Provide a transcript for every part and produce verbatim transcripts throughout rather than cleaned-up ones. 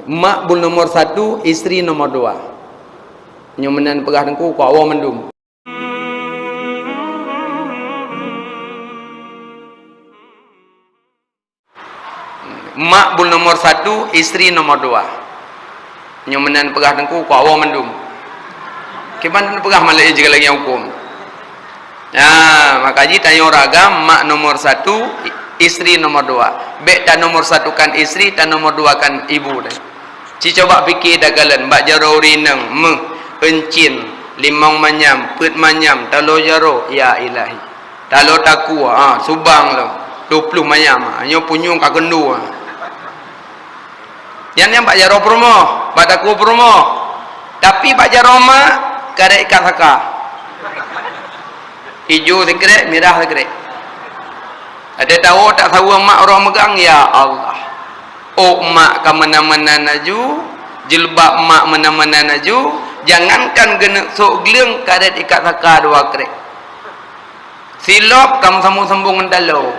Mak buet nomor satu, istri nomor dua. Nyoe meunan peugah teungku, ku awak mandum. Mak buet nomor satu, istri nomor dua. Nyoe meunan peugah teungku, ku awak mandum. Kiban peugah malée jeuet lagée huköm. Nah, maka jih tanyoe ureuëng agam, mak nomor satu, i-, istri nomor dua. Bék ta nomor satukan istri, ta nomor duakan ibu tadi. Ci coba pike takalon, bak jaroe ureuëng inong, méuh, euncin, limong manyam, peuet manyam, taloe jaroe, ya ilahi. Taloe takue, ha, subang lom, dua puluh manyam, ha, nyoe punyueng ka keundu, ha. Nyan nyang bak jaroe peurumoh, bak takue peurumoh. Tapi bak jaroe mak, karet ikat saka. Ijo sikrek, mirah sikrek. Ada tahu tak sawa mak uroe meugang, ya Allah. Ôk mak ka meunan-meunan laju, jilbab mak meunan-meunan laju, jangankan geuneuk sôk gleueng, karet ikat saka dua krek. Silop ka meusambong-sambong ngon taloe.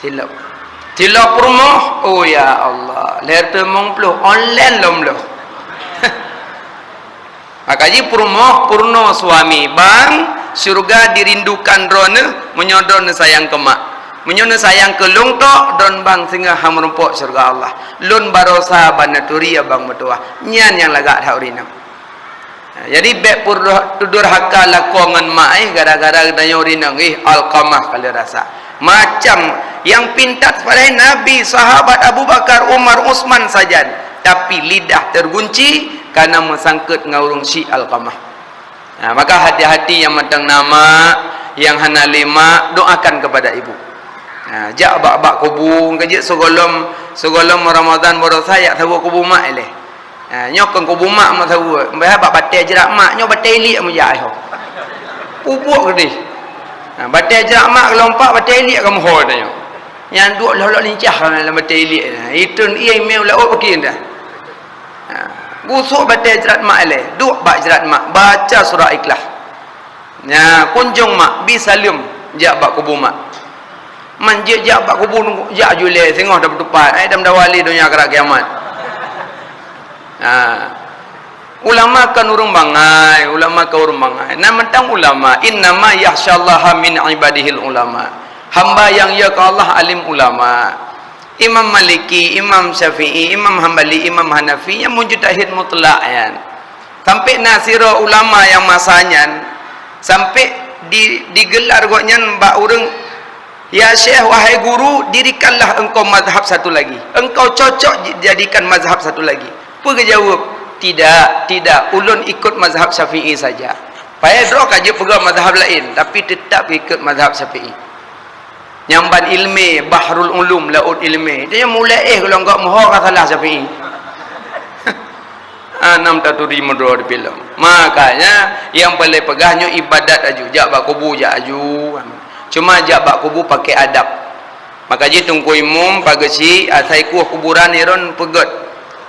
Silop. Silop peurumoh, oh ya Allah, lhèe reutôh limong ploh, online lom loh. Maka jih peurumoh, peurunoe suami, bang, syeuruga dirindukan droeneuh meunyoe droeneuh sayang keu mak. Meunyoe neuh sayang keu lôn tok, droeneuh bang singoh han meurumpok syeuruga Allah. Lôn barosa bak neuturi abang meutuwah. Nyan nyang lagak that ureueng inong. Jadi, bék peudur-, peudur haka lakoe ngon mak, eh, gara-gara geutanyoe ureueng inong, eh, Alqamah ka lheueh rasa. Macam nyang pintat padahai Nabi, sahabat Abu Bakar, Umar, Utsman sajan, tapi lidah tergunci karena meusangkot ngon ureueng syiek Alqamah. Ha, maka hati-hati nyang mantong na mak, nyang hana lé mak, doakan kepada ibu. Ha, jak bak, bak kubu, ka jeuet sigohlom, sigohlom Ramadhan barosa jak saweue kubu mak ilée. Ha, nyoe kon kubu mak meusaweue, bah bak batée jrat mak, nyoe batée iliek meujak ai ho. Pupuk keudeh. Ha, batée jrat mak geulompak, batée iliek ka meuho tanyoe. Nyan duek lhok-lhok lincah lam batée iliek. Ha, itôn ié mé u laôt baki dah. Ha, gusok batée jrat mak ilée, duek bak jrat mak, baca surah Ikhlas. Nya, kunjong mak, bi saleuem jak bak kubu mak. Man jeuet jak bak kubu, jak aju ilée singoh tapeutupat, ai dam dawa lé donya keurak kiamat. Ha. Ulama kan ureueng bangai, ulama kan ureueng bangai. Nan mantong ulama, innama yakhsyallaha min ibadihil ulama. Hamba nyang yö keu Allah alim ulama. Imam Maliki, Imam Syafi'i, Imam Hambali, Imam Hanafi, nyang mujtahid mutlak nyan. Sampai na sidroe ulama nyang masa nyan, sampai di, digelar gobnyan bak ureueng, "Ya Syekh, wahai guru, dirikanlah engkau mazhab satu lagi. Engkau cocok ji-, jadikan mazhab satu lagi." Peue geujaweueb? "Tidak, tidak, ulôn ikut mazhab Syafi'i saja." Padahai droe ka jeuet peugah mazhab laén, tapi teutap ikut mazhab Syafi'i. Nyang ban ileumé, bahrul ulum, laôt ileumé. Dia mulai éh golom gak meuho ka salah Syafi'i. Anam taturi meudroe di film. Makanya, nyang paleng peugah nyoe ibadat aju. Jak bak kubu, jak aju. Cuma jak bak kubu pakai adab. Maka jih Teungku Imum, pageue syiek, asai kueh kuburan iron peugöt.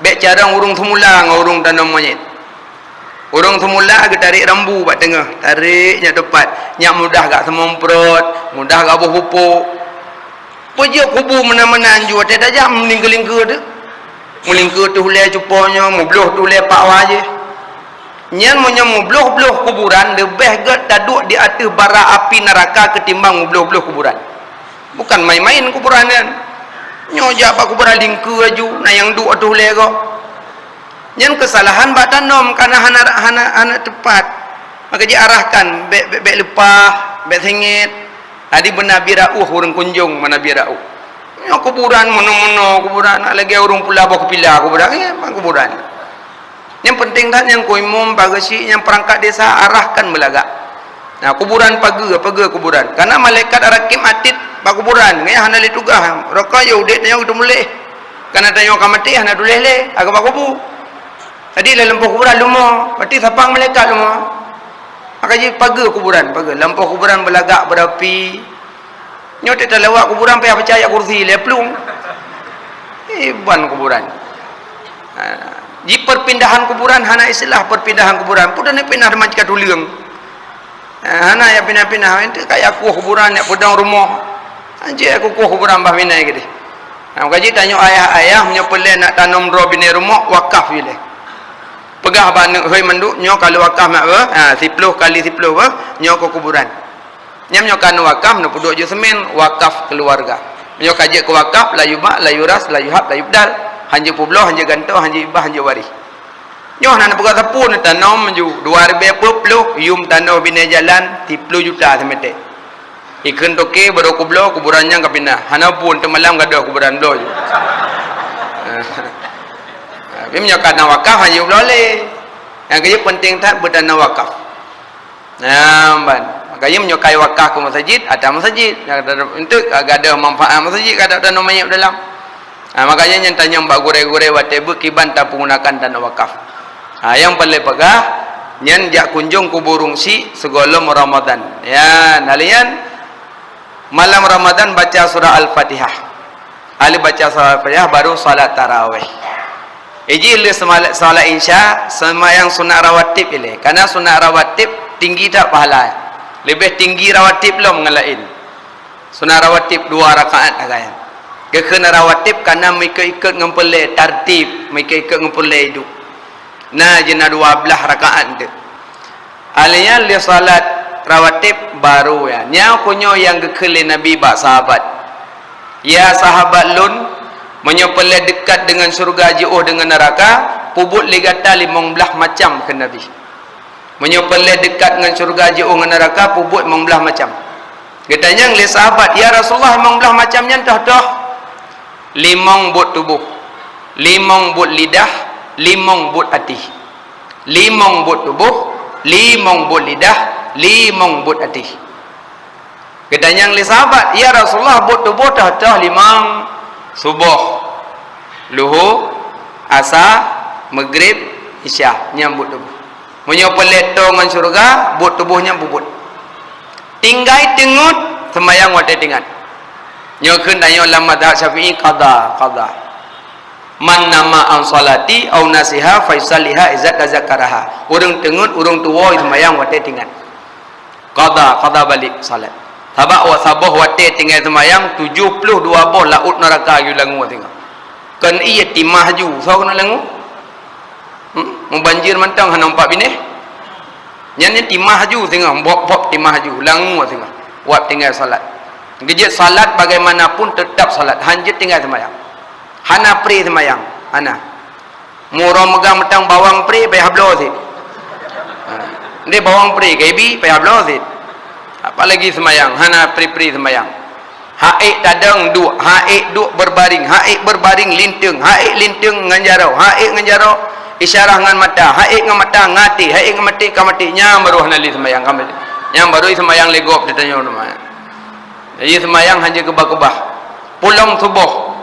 Bék carông ureueng seumula ngon ureueng tanom monyét. Ureueng seumula geutarek rambu bak teungoh, tarek nyak teupat, nyak mudah gak seumomprot, mudah gak boh pupuk. Peujeuet kubu meunan-meunan ju watée tajak meulingkeu-lingkeu teuh. Meulingkeu teuh ulée cupo nyoe, mubloh teuh ulée pak wajéh. Nyan meunyoe mubloh-bloh kuburan, leubeh gét taduek di ateueh bara api neuraka keutimbang mubloh-bloh kuburan. Bukan main-main kuburan nyan. Nyoe jak bak kuburan lingkeu aju, na nyang duek ateueh ulée gob. Nyan keusalahan bak tanom, kana hana, hana, hana teupat. Maka jiarahkan, bék, bék, bék leupah, bék sengét. Jadi beuna bi rauh ureueng kunjong, beuna bi rauh. Nyoe kuburan meunoe-meunoe, kuburan nak lagée ureueng pula boh keupila kuburan, eh, kuburan. Nyang penting that nyang ku imum, pageue syiek, nyang perangkat desa arahkan beulagak. Nah, kuburan pageue, pageue kuburan. Karena malaikat Rakib Atid bak kuburan, nyan hana lé tugaih. Raka ya udeb tanyoe geuteumuléh. Karena tanyoe ka maté hana tuléh lé, agak bak kubu. Jadi lam lampôh kuburan lumoe, berarti sapang malaikat lumoe. Maka jih pageue kuburan, pageue. Lampôh kuburan beulagak beurapi. Nyoe teutalawak kuburan payah peucaya kursi lé plueng. Eh, ban kuburan. Ha, ji perpindahan kuburan hana istilah perpindahan kuburan. Peue dan pindah teuma cika tuleueng. Ha, hana ya pindah-pindah. Ente kaya kueh kuburan, ya peudong rumoh. Anjir aku kueh kuburan bah minai gede. Nah, maka jih tanyoe ayah-ayah, meunyoe peureulée nak tanom droe binéh rumoh, wakaf ilée. Peugah bak aneuk, "Hei mandum, nyoe ka lheueh wakaf mak beuh, ha, siploh kali siploh beuh, nyoe keu kuburan." Nyan meunyoe ka neuwakaf, neupeuduek ju seumén, wakaf keuluwarga. Meunyoe ka jeuet keu wakaf, la yubah, la yuras, la yuhab, la yubdal. Hanjeuet peubloe, hanjeuet gantoe, hanjeuet ibah, hanjeuet waréh. Nyoe hana neupeugah sapeue, neutanom ju, dua ribée peuet ploh, yum tanoh binéh jalan, siploh juta seumeté. Ikheun toké, baroe kubloe, kuburan nyan ka pinah. Hana peue, teuk malam gadôh kuburan bloe ju. Tapi meunyoe ka na wakaf, hanjeuet bloe lé. Nyang keujeuet penting that beutanoh wakaf. Nah, ban. Makanya meunyoe ka iwakaf keu masjid, ata masjid. Untuk gadôh manfaat masjid, ka ata tanoh manyét dalam. Ha, makanya nyan tanyong bak gurée-gurée watée beuet kiban tapeugunakan tanoh wakaf. Ha, nyang paleng peugah, nyan jak kunjong kubu ureuëng syik sigohlom Ramadan. Ya, nah lé nyan malam Ramadan baca surah Al-Fatihah. Ahli baca surah Al-Fatihah baru salat tarawih. Iji lé sema-, salat Isya, seumayang sunat rawatib ilée. Karena sunat rawatib tinggi that pahala. Leubeh tinggi rawatib lom ngon laén. Sunat rawatib dua rakaat agam. Geukheun rawatib karena meuikot-ikot ngon peureulée tartib, meuikot-ikot ngon peureulée idup. Na jeuet na dua blaih rakaat teuk. Alheuh nyan lé salat rawatib baru ya. Nyan keuh nyoe nyang geukheun lé Nabi bak sahabat. "Ya sahabat lôn, meunyoe peureulée deukat deungon syeuruga jiôh deungon neuraka, peubuet lé gata limong blaih macam," kheun Nabi. Meunyoe peureulée deukat ngon syeuruga jiôh ngon neuraka, peubuet limong blaih macam. Geutanyong lé sahabat, "Ya Rasulullah, limong blaih macam nyan toh-toh?" "Limong buet tuboh, limong buet lidah, limong buet até." Limong buet tuboh, limong buet lidah, limong buet até. Geutanyong lé sahabat, "Ya Rasulullah, buet tuboh toh-toh limong, suboh, luho, asa, meugrib, isya, nyan buet tuboh." Meunyoe peureulée toe ngon syeuruga, buet tuboh nyan peubuet. Tinggai teungeut seumayang watée teuingat. Nyoe kheun tanyoe lam mazhab Syafi'i qadha, qadha. "Man nama an shalati au nasiha falyusalliha idza tadzakaraha." Ureuëng teungeut, ureuëng tuwoe seumayang watée teuingat. Qadha, qadha balik salat. Sabab wa-, saboh watée tinggai seumayang, tujoh ploh dua boh laôt neuraka geuyue langue singoh. Kon ié timah ju, soe keuneuk langue? Hmm? Mubanjir mantong hana umpat binéh. Nyan, nyan timah ju singoh, bop-bop timah ju, langue singoh. Wab tinggai salat. Geujeuet salat bagaimanapun tetap salat, hanjeuet tinggai seumayang. Hana pré seumayang, hana. Murah meugang meutang bawang pré payah bloe cit. Ha. Ndeh bawang pré, gaibi payah bloe cit. Apalagi seumayang, hana pré-pré seumayang. Ha ék tadong duek, ha ék duek beurbaring, ha ék beurbaring linteung, ha ék linteung ngon jaroe, ha ék ngon jaroe isyarah ngon mata, ha ék ngon mata ngaté, ha ék ngon maté ka maté, nyan baru hana lé seumayang ka maté. Nyan baru seumayang lé gob teutanyoe teuma. Jadi seumayang hanjeuet keubah-keubah. Pulong suboh.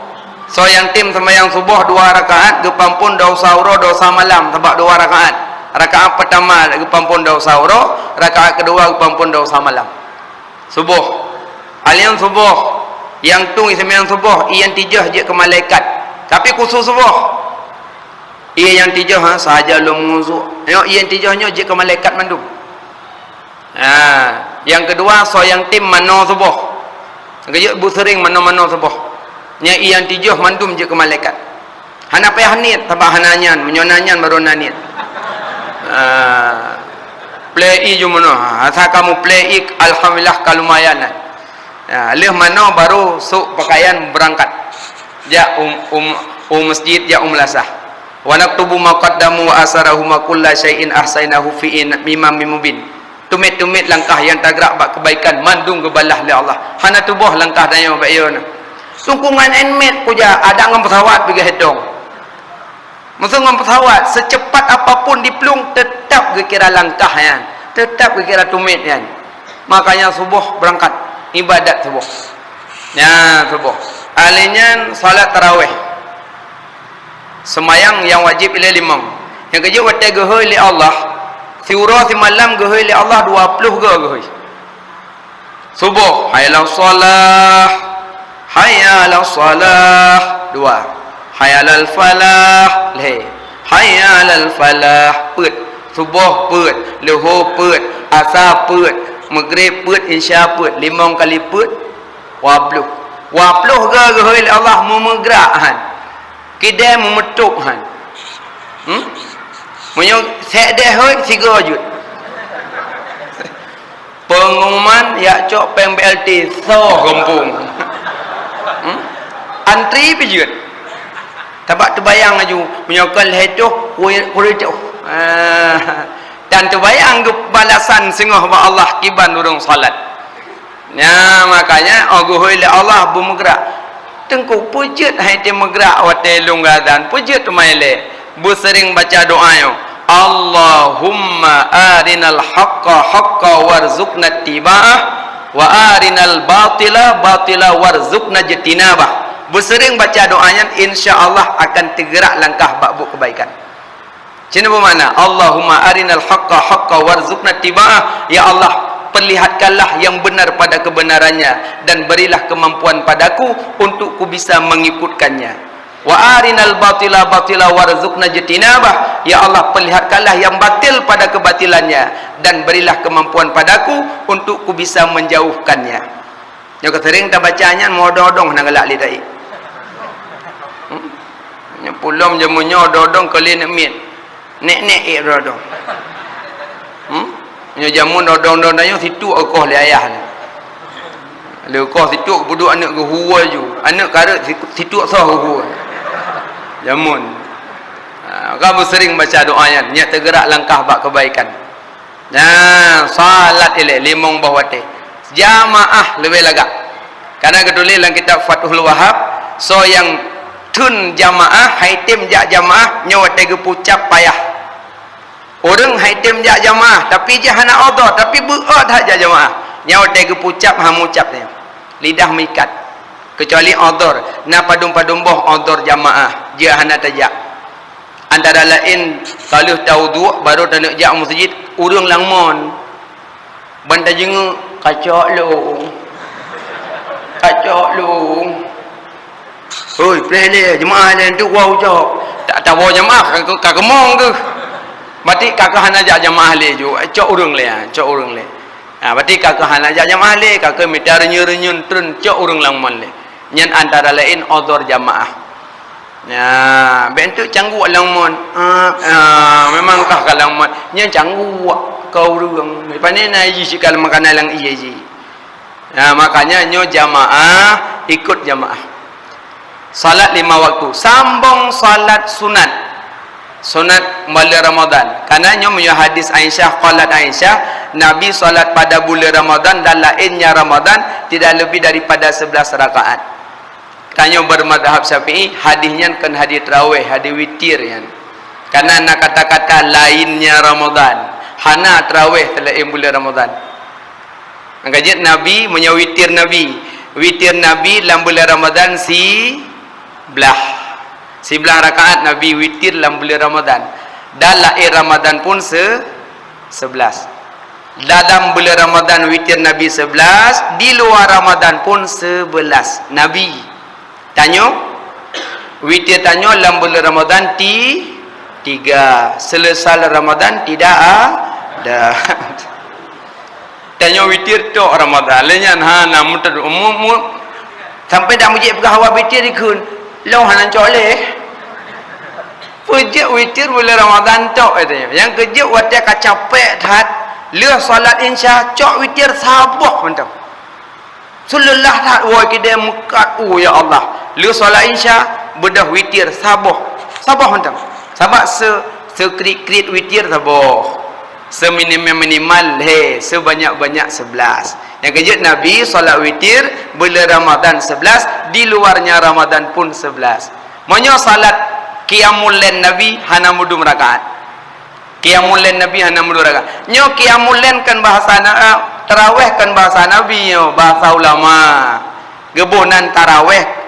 Soe nyang tem seumayang suboh dua rakaat geupeuampon desya uroe desya malam sabab dua rakaat. Rakaat peutama geupeuampon desya uroe, rakaat keudua geupeuampon desya malam. Suboh. Alheuh nyan suboh, nyang tueng seumayang suboh, ié nyang tijoh jeuet keu malaikat. Tapi khusos suboh. Ié nyang tijoh, ha, sahaja lôn meuwudu. Nyoe ié nyang tijoh nyoe jeuet keu malaikat mandum. Ha, nyang keudua, soe nyang tem manoe suboh. Geujeuet beuseureng manoe-manoe suboh. Nyan ié nyang tijoh mandum jeuet keu malaikat. Hana payah niet, sabab hana nyan. Meunyoe na nyan, baru na niet. Ha, plei ié ju manoe. Ha, asai ka muplei ié, alhamdulillah, ka lumayan lah. Ha, lheueh manoe baru sôk peukayan beurangkat. Jak u, u, u masjid, jak u meulasah. "Wa naktubu ma qaddamu wa asarahum wa kulla syai'in ahsainahu fi imamin mubin." Tumet-tumet langkah nyang tagrak bak keubaikan mandum geubalah lé Allah. Hana tuboh langkah tanyoe bak ié nyoe. Sungkongan en met kujak, adak ngon peusawat piga hetong. Meuseu ngon peusawat, seucepat apapun diplueng, teutap geukira langkah nyan, teutap geukira tumet nyan. Makanya suboh beurangkat ibadat suboh. Nyan suboh. Alheuh nyan salat tarawih. Seumayang nyang wajéb ilée limong. Nyang keujeuet watée geuhôi lé Allah, siuroe simalam geuhôi lé Allah dua ploh goe geuhôi. Suboh, hayya 'alas shalah, hayya 'alas shalah, dua. Hayya 'alal falah, lhée. Hayya 'alal falah, peuet. Suboh peuet, luho peuet, asa peuet, meugrib peuet, isya peuet, limong kali peuet, dua ploh. Dua ploh go geuhôi lé Allah meumeugrak han. Kidée meumeutôb han. Hmm? Meunyoe sék deh hôi, sigoe jeuet. Pengumuman yak cok péng B L T soe gampông. Hmm? Antri pih jeuet. Tabak teubayang laju, meunyoe kon lhèe toh, kureueng toh. Ah, dan teubayang geuh balasan singoh bak Allah kiban ureuëng salat. Nya, makanya, oh, geuhôi lé Allah beumeugrak. Teungku, peue jeuet han tém meugrak watée lôn geuazan? Peue jeuet teuma ilée? Beuseuring baca doa nyoe, "Allahumma arinal haqqa haqqa warzuqna ittiba'ah, wa arinal batila batila warzuqna ijtinabah." Beuseuring baca doa nyan, insya Allah akan teugerak langkah bak buet keubaikan. Cit nyan beumakna, "Allahumma arinal haqqa haqqa warzuqna ittiba'ah." Ya Allah, perlihatkanlah yang benar pada kebenarannya dan berilah kemampuan padaku untuk ku bisa mengikutkannya. "Wa arinal batila batila warzuqna ijtinabah." Ya Allah, perlihatkanlah yang batil pada kebatilannya dan berilah kemampuan padaku untuk ku bisa menjauhkannya. Nyoe ka sering tabaca nyan, meu odong-odong hana galak lé taék. Hmm? Nyoe pulom jameun nyoe odong-odong keu lé aneuk miet. Nek-nek ék odong-odong. Hmm? Nyoe jameun odong-odong tanyoe situek koh lé ayah nyoe. Lé koh situek peuduek aneuk geuhue ju. Aneuk kareuet si-, situek soh geuhue. Jameun. Ha, ka beuseuring baca doa nyan, nyak teugerak langkah bak keubaikan. Nah, salat ilée limong boh watée. Jamaah leubeh lagak. Karena geutuléh lam kitab Fathul Wahhab, soe nyang theun jamaah, han tém jak jamaah, nyoe watée geupeucab payah. Ureuëng han tém jak jamaah, tapi jih hana udhur, tapi beuôt that jak jamaah. Nyoe watée geupeucab, han meucab nyoe. Lidah meuikat. Kecuali udhur, na padum-padum boh udhur jamaah, jih hana tajak. Antara laén, ka lheueh tawudhu, barô taneuk jak meuseujid, ureuëng lam mon. Ban tajeungeuk, "Kacok lôn. Kacok lôn." "Hôi, preh lé, jeumaáh lé, nteuk woe cok." Tak tawoe jeumaáh, ka, ka keumong keuh. Berarti ka keuh hana jak jeumaáh lé ju, cok ureuëng lé, ha, cok ureuëng lé. Ha, berarti ka keuh hana jak jeumaáh lé, ka keuh mita reunyeun-reunyeun treun cok ureuëng lam mon lé. Nyan antara laén udhur jamaah. Nya, bék enteuk cangguek lam mon. Ah, ah, memang kah ka lam mon. Nyan cangguek ka ureuëng. Pane na jih sikal makanan lam ié jih. Nah, makanya nyoe jamaah, ikut jamaah. Salat lima waktu. Sambong salat sunat. Sunat buleuen Ramadan. Karena nyoe meunyoe hadis Aisyah, qalat Aisyah, Nabi salat pada buleuen Ramadan dan lainnya Ramadan tidak lebih daripada sebelas rakaat. Tanyoe bermadhab Syafi'i, hadis nyan kon hadis tarawih, hadis witir nyan. Karena na kata-kata lainnya Ramadan. Hana tarawih selain buleuen Ramadan. Maka jeuet Nabi meunyoe witir Nabi. Witir Nabi lam buleuen Ramadan siblaih. Siblaih rakaat Nabi witir lam buleuen Ramadan. Dan laén Ramadan pun se-, sebelas. Dalam buleuen Ramadan witir Nabi sebelas, di luar Ramadan pun sebelas. Nabi. Tanyoe, witir tanyoe lam buleuen Ramadan ti-, tiga. Selesai Ramadan tidak ada. Tanyoe witir tok Ramadan. Lé nyan hana meuteudok. Mu-, mu-, sampai dak mujik peugah awak witir dikheun. Lôn hana cok lé. Peue jeuet witir buleuen Ramadan tok, katanya. Nyang keujeuet watée ka capek that, lheueh salat Isya, cok witir saboh mantong. Seuleulah that, woe kidée meukat, oh, ya Allah. Lheueh salat Isya, beudôh witir saboh. Saboh mantong. Sabab se-, seukriet-kriet witir saboh. Seminimal-minimal lhée, sebanyak-banyak sebelas. Nyang keujeuet Nabi salat witir buleuen Ramadan sebelas, di luarnya Ramadan pun sebelas. Meunyoe salat qiyamul lail Nabi hana meudum rakaat. Qiyamul lail Nabi hana meudum rakaat. Nyoe qiyamul lail kon bahasa na-, eh, tarawih kon bahasa Nabi nyoe, bahasa ulama. Geuboh nan tarawih.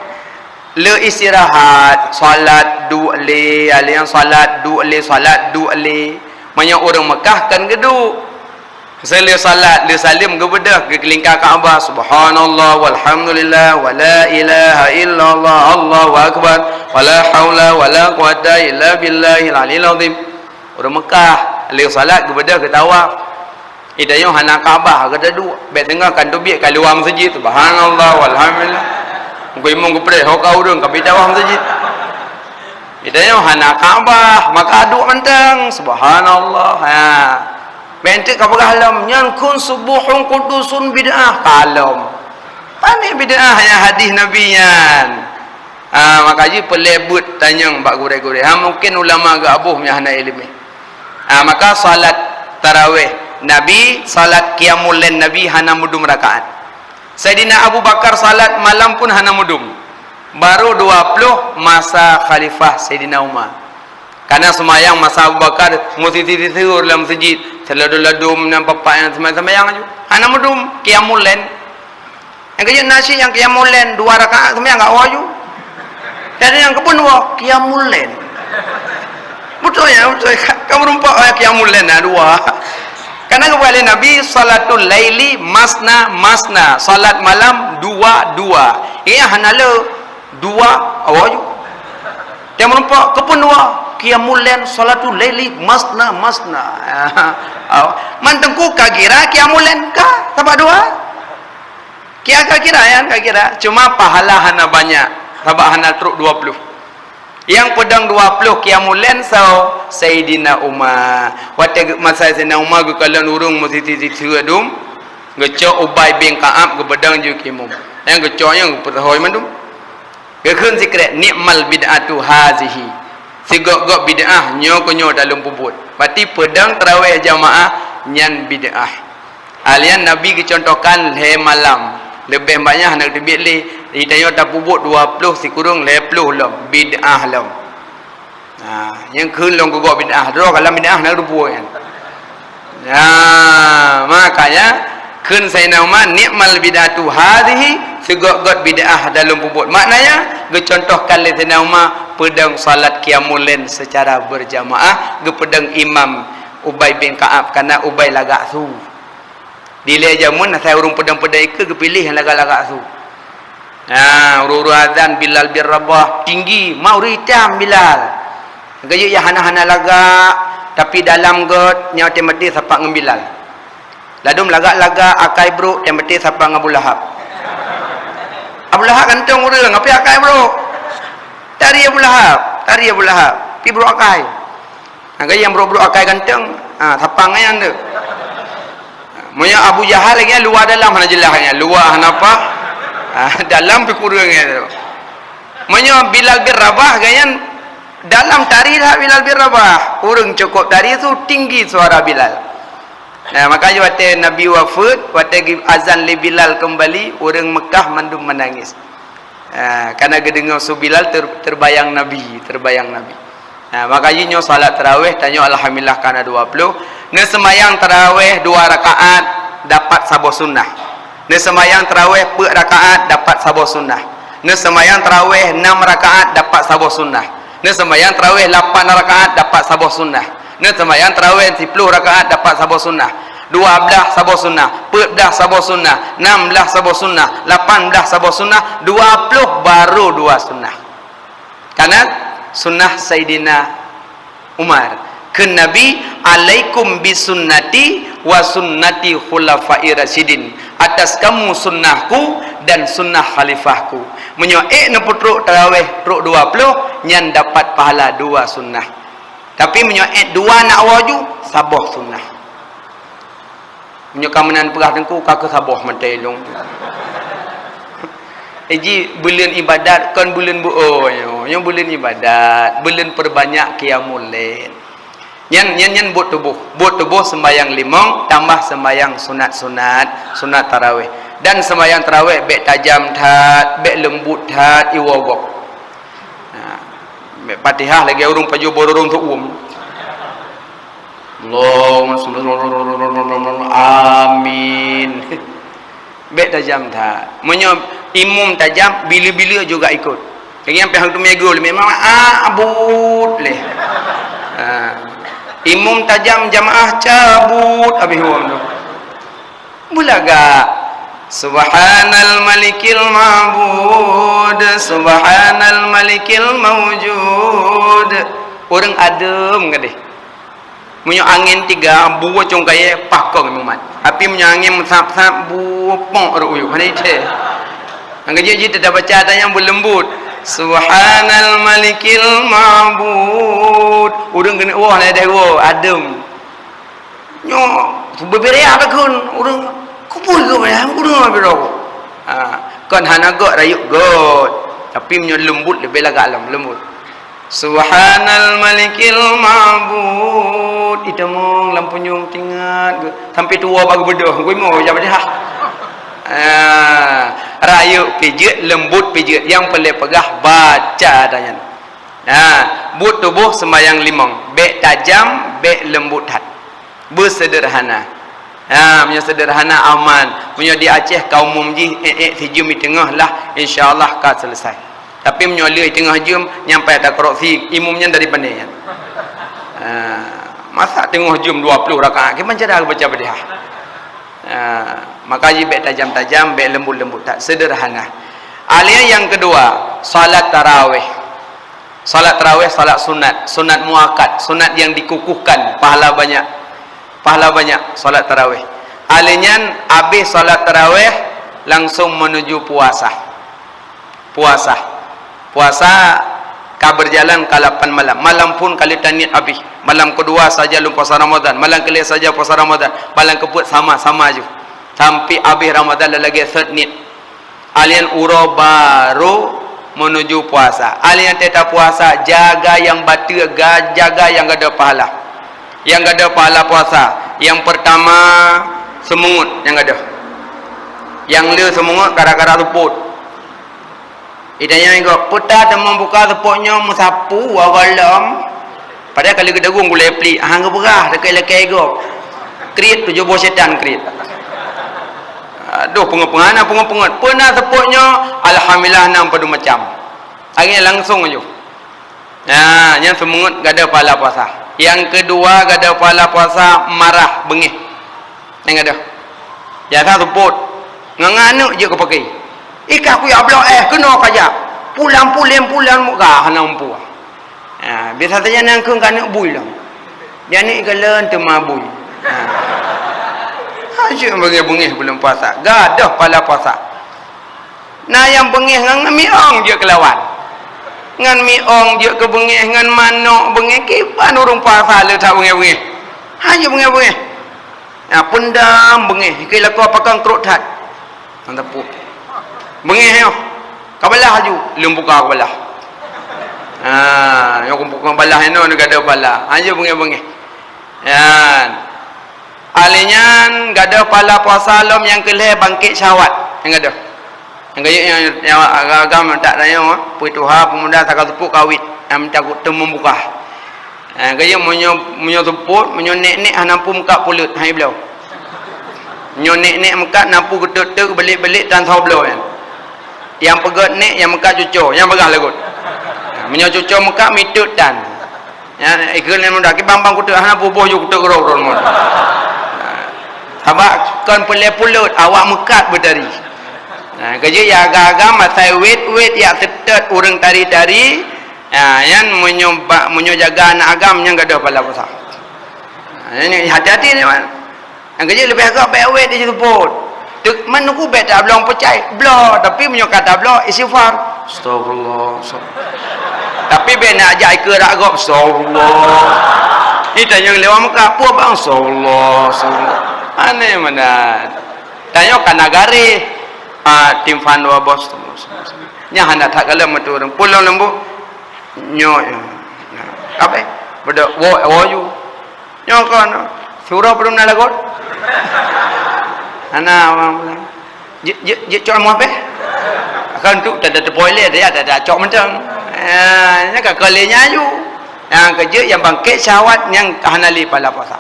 Le istirahat, salat duek lé, alèh salat duek lé, salat duek lé. Meunyoe ureuëng Mekah kan geuduek. Seulheueh salat, le saleuem geubeudôh, geukeulingka Ka'bah, "Subhanallah, walhamdulillah, wala ilaha illallah, Allahu akbar, wala haula wala quwata illa billahil aliyil azim." Ureuëng Mekah, le salat geubeudôh geutawaf. Ita nyoe hana Ka'bah, gata duek. Bék teungoh kan teubiet ka luwa meuseujid, subhanallah, walhamdulillah. Mungkin imum geupreh, ho ka ureueng ka bidawah meuseujid. Kita nyoe hana Ka'bah, maka aduek mantong. Subhanallah. Ha. Bèk teuk ka peugah lom, nyan kheun subuhun qudusun bid'ah. Ka lom. Pane bid'ah nyang hadih Nabi nyan. Ha, maka jih peureulèe beuet tanyong bak gurèe-gurèe. Ha, mungkin ulama geuaboh nyang hana ileumèe. Ha, maka salat tarawih Nabi, salat qiyamul lail Nabi hana meudum rakaat. Saidina Abu Bakar salat malam pun hana meudum. Barô dua ploh masa khalifah Saidina Umar. Karena seumayang masa Abu Bakar, meusiti-siti lam meuseujid, seuladum-ladum nyang papak nyang seumayang-seumayang aju. Hana meudum, qiyamul lail. Nyang keujeuet na syik nyang qiyamul lail dua rakaat seumayang gak woe aju. Dan nyang keupeue dua, qiyamul lail. Beutôi ya, beutôi. Ka meureumpok, eh, qiyamul lail na dua. Karena geupeugah lé Nabi, "Salatul laili masna masna." Salat malam dua-dua. Iya hana le dua, awak aju. Dia meureumpok, keupeue dua? Qiyamul lail, salatul laili masna masna. Man teungku ka kira qiyamul lail ka, sabab dua. Kira ka kira, ya, ka kira. Cuma pahala hana banyak, sabab hana trok dua ploh. Nyang peudong dua ploh qiyamul lail soe? Saidina Umar. Watèe geu-, masa Saidina Umar geukalon ureueng meusiti-siti dum, geucok Ubay bin Ka'ab geupeudong jeuet keu imum. Nyang geucok nyan geupeureuhôi mandum. Geukheun sikrek, "Ni'mal bid'atu hazihi." Sigop-gop bid'ah nyoe keuh nyoe dalam peubuet. Berarti peudong tarawih jamaah nyan bid'ah. Alian Nabi geucontohkan lhèe malam. Leubeh banyak hana geuteubiet lé. Di tanyoe tapeubuet dua ploh sikureueng lhèe ploh lom. Bid'ah lom. Nah, nyang kheun lôn geugok bid'ah. Droe kalam bid'ah na geuteupeue nyan. Nah, makanya kheun Saidina Umar, "Ni'mal bid'atu hazihi," sigop-gop bid'ah dalam peubuet. Maknanya, geucontohkan lé Saidina Umar peudong salat qiyamul lail secara berjamaah, geupeudong imam Ubay bin Ka'ab, karena Ubay lagak su. Dilèe jameun asai ureueng peudong-peudong ikeue geupiléh nyang lagak-lagak su. Nah, ureueng-ureueng azan Bilal bin Rabah tinggi, ma ureueng itam Bilal. Geuyue nyang hana-hana lagak, tapi dalam göt nyan watèe maté sapat ngon Bilal. Ladôm lagak-lagak akai brok watèe maté sapat ngon Abu Lahab. Abu Lahab ganteng ureueng, tapi akai brok. Tari Abu Lahab, tari Abu Lahab, pi brok akai. Ha, gaya nyang brok-brok akai ganteng, ha, sapat ngon nyan tu. Meunyoe Abu Jahal lagèe nyan luwa dalam hana jeulaih nyan, luwa hana apa. Ha, dalam pi kureueng nyan tu. Meunyoe Bilal bin Rabah gaya nyan dalam tari that Bilal bin Rabah. Ureueng cukôp tari su tinggi suara Bilal. Nah, makanya watèe Nabi wafeuet, watèe geuazan lé Bilal keumbali, ureueng Meukah mandum meunangis. Ah, karena geudeungoe su Bilal ter-, terbayang Nabi, terbayang Nabi. Ah, maka jih nyoe salat tarawih, tanyoe alhamdulillah kana dua ploh. Neuseumayang tarawih dua rakaat, dapat saboh sunnah. Neuseumayang tarawih peuet rakaat, dapat saboh sunnah. Neuseumayang tarawih nam rakaat, dapat saboh sunnah. Neuseumayang tarawih lapan rakaat, dapat saboh sunnah. Neuseumayang tarawih siploh rakaat, dapat saboh sunnah. Dua blah saboh sunnah, peuet blah saboh sunnah, nam blah saboh sunnah, lapan blah saboh sunnah, dua ploh barô dua sunnah. Karena sunnah Saidina Umar. Kheun Nabi, "Alaikum bisunnati wa sunnati khulafai rasyidin." Atas kamu sunnahku dan sunnah khalifahku. Meunyoe ék neupeutrok tarawih trok dua ploh, nyan dapat pahala dua sunnah. Tapi meunyoe ék dua nak woe ju, saboh sunnah. Meunyoe ka meunan peugah teungku, ka keuh saboh mantong lôn. Eh, ji buleuen ibadat kon buleuen beuo nyoe. Nyoe buleuen ibadat, buleuen peurbanyak qiyamul lail. Nyan, nyan, nyan buet tuboh. Buet tuboh seumbahyang limong tambah seumbahyang sunat-sunat, sunat tarawih. Dan seumbahyang tarawih bèk tajam that, bèk leumbut that, iwoe gob. Nah, Fatihah lagèe ureueng pajoh bororong teuuem. Allahumma shalli ala Muhammad. Amin. Bèk tajam that. Meunyoe imum tajam, bila-bila juga ikut. Lagèe nyang pih hang teumé gol, memang abut lé. Ha. Imum tajam, jamaah cabut habéh wong tu. Beulagak. Subhanal malikil ma'bud, subhanal malikil maujud. Ureueng adeuem gadeh. Meunyoe angén tiga, bue cong kayèe, pah kong mumat. Tapi meunyoe angén meusap-sap, bue pok rot uyuek. Hana ité. Nyang keujeuet jih teubaca ata nyang beuleumbot. Subhanal Malikil Ma'bud. Ureueng keuneuk woe, lé deh woe, adem. Nyoe beubiraya takheun ureueng, "Keupeue geuh, ureueng beubiraya?" Ha, kon hana göt, rayeuk göt. Tapi meunyoe leumbot leubeh lagak lom, leumbot. Subhanal Malikil Ma'bud. Itamong lam punyueng tingat geuh. Sampai tuwoe bak geubeudôh, geumo jak Fatihah. Ah, rayeuk pijeuet, leumbot pijeuet. Nyang peureulée peugah baca ata nyan. Nah, buet tuboh seumayang limong. Bék tajam, bék leumbot that. Beuseudeurhana. Ha, meunyoe seudeurhana aman. Meunyoe di Aceh ka umum jih, ék-ék sijeuem di teungoh lah, insya Allah ka seuleusai. Tapi meunyoe lheueh teungoh jeuem, nyan payah takorupsi, imum nyan dari pane nyan. Ha, masa teungoh jeuem dua ploh rakaat, kiban cara baca Fatihah? Ha, maka jih bék tajam-tajam, bék leumbot-leumbot that, seudeurhana. Ahli nyang keudua, salat tarawih. Salat tarawih, salat sunat, sunat muakkad, sunat yang dikukuhkan, pahala banyak. Pahala banyak salat tarawih. Ahli nyan habéh salat tarawih langsung menuju puasa. Puasa. Puasa ka berjalan ka lapan malam. Malam pun ka lheueh taniet habéh. Malam keudua saja lôn puasa Ramadan, malam keulhèe saja puasa Ramadan, malam keupeuet sama-sama ju. Sampai habéh Ramadan lagée sot niet. Ahli nyan uroe barô menuju puasa. Ahli nyan teuta puasa, jaga nyang bateue, ga-, jaga nyang gadôh pahala. Nyang gadôh pahala puasa, nyang peurtama seumeungeut nyang gadôh. Nyang le seumeungeut gara-gara seupôt. Itanyong gob, "Peue ta teuma buka seupôt nyoe meusapeue gohlom?" Padahai ka lheueh geudagong gulai plik, hana geupeugah, lakée-lakée gob. Kriet tujoh boh setan kriet. Aduh, peungeut-peungeut, na peungeut-peungeut. Peue na seupôt nyoe? Alhamdulillah, na padum macam. Akhirnya langsung aju. Nah, nyang seumeungeut gadôh pahala puasa. Nyang keudua gadôh pahala puasa marah, beungéh. Nyang gadôh. Biasa seupôt. Ngon aneuk jeuet keu paké. Ikah kuyak bloe éh, keunoe kajak. Pulang puleng pulang muka hana mampu. Ha, biasa saja nangkeung ka aneuk bui lom. Di aneuk ikalon teuma bui. Ha. Ha, jeuet beungéh-beungéh buleuen puasa. Gadôh pahala puasa. Na nyang beungéh ngon miong jeuet keu lawan. Ngon miong jeuet keu beungéh, ngon manok beungéh, kiban ureueng puasa le that beungéh-beungéh. Ha, jeuet beungéh-beungéh. Ha, peundam beungéh, keu lakoe pakon krot that. Ngon teupuk. Beungéh nyoe. Kabalah laju, lôn buka kabalah. Ha, nyoe kumpuk kabalah inoe gadôh pahala. Ha, jeuet beungéh-beungéh. Nyan. Ahli nyan gadôh pahala puasa lom nyang keu lhèe bangkét syahwat. Nyang gadôh. Nyang gadôh nyang, nyang agam-agam tak tanyong, peue tuha peumuda saka seupôt kawit, nyang mita teumeubuka. Ha, gadôh meunyoe, meunyoe seupôt, meunyoe nèk-nèk hana mampu meukat peuleut, hai bloe. Meunyoe nèk-nèk meukat na mampu geutot-tot, beulek-beulek tan soe bloe nyan. Nyang peugöt nèk, nyang meukat cuco, nyang peugah lagot. Ha, meunyoe cuco meukat mitot tan. Nyan, ikheun lé muda, "Kibang-bang kuteuk, hana boh-boh ju kuteuk keudroe-keudroe." Sabab kon peureulèe peuleut, awak meukat beutari. Nah, keujeuet ya agam-agam, asai wét-wét yak seutôt ureueng tari-tari, nah, nyan meunyoe ba-, meunyoe jaga aneuk agam, nyan gadôh pahala puasa. Nah, nyan hati-hati nyoe, man. Nyang keujeuet leubeh agak bèk wét di seupôt. Teuk, man nuku bèk tabloe peucai. Bloe, tapi meunyoe ka tabloe, istighfar. Astagfirullah, astagfirullah. Tapi bèk nak jak ikeue rak gob, astagfirullah. Ni tanyong lewat muka, peue bang? Astagfirullah, astagfirullah. Aneh meunan. Tanyong ka na garéh. Ah, timphan dua boh, astagfirullah, astagfirullah. Nyan hana that kalon meuturun. Pulang leumbut. Nyoe, nyoe. Apa? Bedok, wo, wo, yu. Nyoe kon, siuroe padum na lagot? Hana, awang pulang. Jeuet, jeuet, jeuet cok ilmu habéh. Kan tu, tada teupoi lé, tada, tada cok mantong. Ya, nyan ka keu lé nyan aju. Nyang keujeuet, nyang bangkét syahwat, nyang ka hana lé pahala puasa.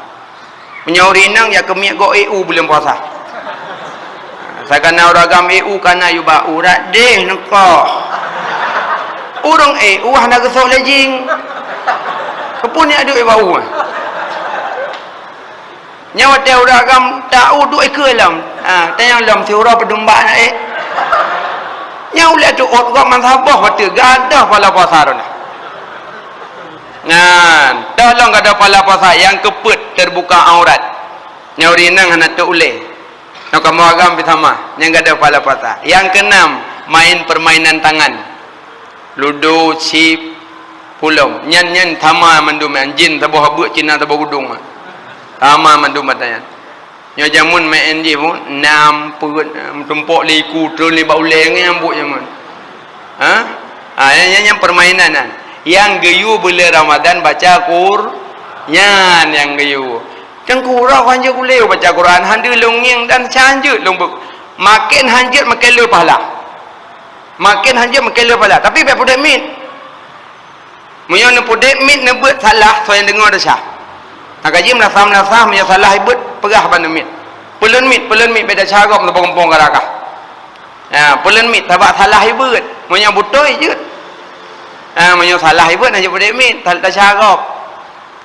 Meunyoe ureueng inong, ya keumiet gob E U buleuen puasa. Sakana ureueng agam E U kana yuba urat deh neukoh. Ureueng E U hana geusok lé jing. Keupeue nyan duek bak u? Nyoe watèe ureueng agam ta u duek ikeue lom. Ha, tanyong lom siuroe padum bak na ék. Nyoe ulèe teuôt gob masa boh watèe gadôh pahala puasa droeneuh. Nyan, tolong gadôh pahala puasa nyang keupeuet teubuka aurat. Nyoe ureueng inong hana teuulèe. Nyoe kamoe agam pih sama, nyang gadôh pahala puasa. Nyang keunam, Main permainan tangan. Ludo, chip, pulom. Nyan, nyan sama mandum nyan. Jin saboh beuet, Cina saboh gudong. Sama mandum ata nyan. Nyoe jameun main jih pun, nam, peuet, meutumpok lé iku, treun lé bak ulèe nyan buet jameun. Ha? Ha, nyan, nyan, nyan permainan nyan. Nyang geuyue buleuen Ramadan baca Qur-, nyan nyang geuyue. Teungku, uroe hanjeuet ulèe baca Quran, han deuh lôn ngieng dan hanjeuet lôn beu-, maken hanjeuet maken le pahala. Maken hanjeuet maken le pahala. Tapi bèk peudeh miet. Meunyoe neupeudeh miet neubeuet salah, soe nyang deungoe desya. Maka jih meulasah-meulasah, meunyoe salah ibeuet, peugah bak neumiet. Peulon miet, peulon miet, bèk desya gob, meuteupeu gampông ka ragah. Ha, peulon miet, sabab salah ibeuet. Meunyoe beutôi jeuet. Ha, meunyoe salah ibeuet, hanjeuet peudeh miet, desya gob.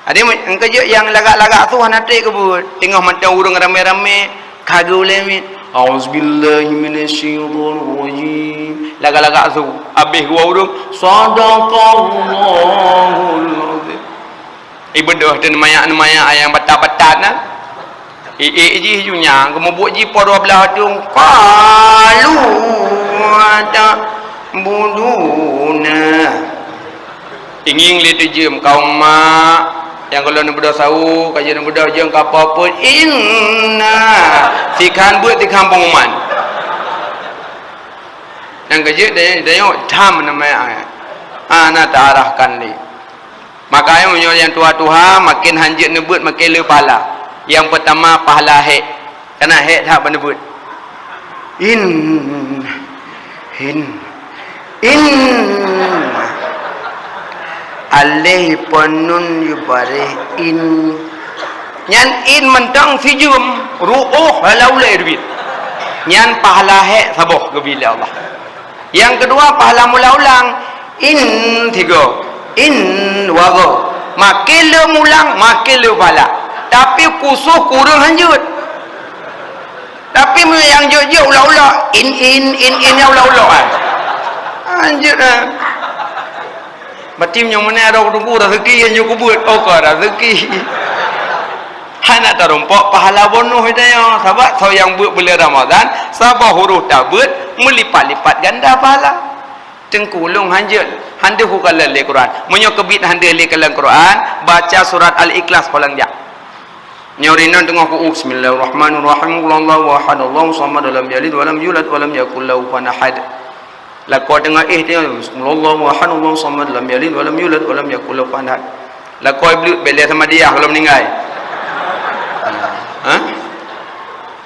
Adak meukeujeuet nyang lagak-lagak su hana trép keu beuet. Teungoh mantong ureueng ramé-ramé ka geulèe miet. A'udzubillahi minasyaitonirrajim. Lagak-lagak su. Abéh geuwoe ureueng, "Sadaqallahul azim." Ibeudôh teuh neumayak-neumayak nyang batat-batat na. Iék jih ju nyang geumubuet jih po dua blaih ateueng, "Qalu ta'buduna." Ingieng lé teujeuem kaum mak nyang gohlom neubeudôh sawoe, ka jeuet neubeudôh jeuem ka po peuet, "Inna," sikhan beuet sikhan pengumuman. Nyang keujeuet dayok, dayok tham nama ya. Hana taarahkan lé. Makanya meunyoe nyang tuha-tuha, maken hanjeuet neubeuet, maken le pahala. Nyang peutama pahala hék. Kana hék that ban neubeuet. In, in, in. Alif pon nun yubare in. Nyan in mantong sijeuem, ru'uh hala ulèe duit. Nyan pahala hék saboh geubri lé Allah. Nyang keudua, pahala mula ulang. In tiga. In dua go. Maken le mulang, maken le pahala. Tapi khusos kureueng hanjeuet. Tapi meunyoe nyang jeuet-jeuet ulok-ulok, in, in, in, in, nyang ulok-ulok, ah. Hanjeuet, ah. Berarti meunyoe meunan ada teungku raseuki nyang jeuet keu beuet, oh, ka raseuki. Hana tarumpok pahala bonoh ita nyoe. Sabab soe nyang beuet buleuen Ramadhan, saboh huruf tabeuet meulipat-lipat ganda pahala. Teungku, lôn hanjeuet, han deuh kukalon lé Quran. Meunyoe keubiet han deuh lé kalon Quran, baca surat Al-Ikhlas ho lam jak. Nyoe rinong teungoh ku, "Bismillahirrahmanirrahim. Qul huwallahu ahad, Allahu samad, lam yalid walam yulad, walam yakul lahu kufuwan ahad." Lakoe teungoh éh teungoh, "Bismillahirrahmanirrahim. Allahu samad, lam yalid walam yulad, walam yakul lahu kufuwan ahad." Lakoe bleuet bèk lé sama dia kalau meuninggai. Ha?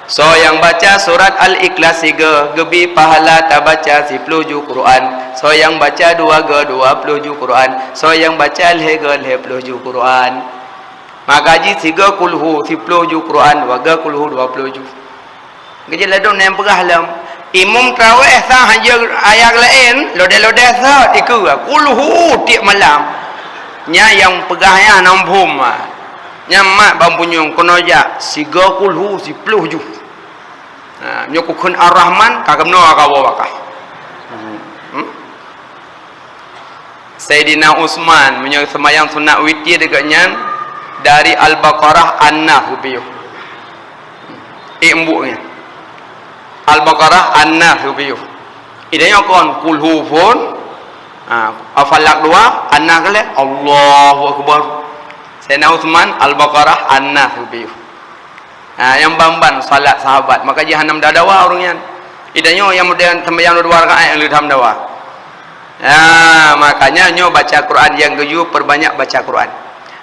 Soe nyang baca surat Al-Ikhlas sigoe, geubri pahala tabaca siploh ju Quran. Soe nyang baca dua goe, dua ploh ju Quran. Soe nyang baca lhèe goe, lhèe ploh ju Quran. Maka jih sigoe kulhu siploh ju Quran, dua goe kulhu dua ploh ju. Geujeuet ladôm nyang peugah lom. Imum tarawih sang hanjeuet ayat laén, lodèe-lodèe sa dikeue kulhu tiep malam. Nyan nyang peugah nyan hana muphom, ah. Nyan mat ban punyueng keunoe jak sigoe kulhu siploh ju. Ha, nyoe kukheun Ar-Rahman ka keunoe ka woe bak kah. Hmm. Saidina Utsman, meunyoe seumayang sunat witir deungon nyan, dari Al-Baqarah An-Nas geupiôh. Ék embuk nyan. Al-Baqarah An-Nas geupiôh. Idéh nyoe kon kulhu phon, ha, Al-Falaq dua, An-Nas kalhèe, Allahu Akbar. Saidina Utsman, Al-Baqarah An-Nas geupiôh. Ha, nyang ban-ban salat sahabat. Maka jih hana meudawa ureueng nyan. Ida nyoe nyang model sembahyang dua rakaat nyang leutam dawa. Ha, makanya nyoe baca Quran nyang geuyue perbanyak baca Quran.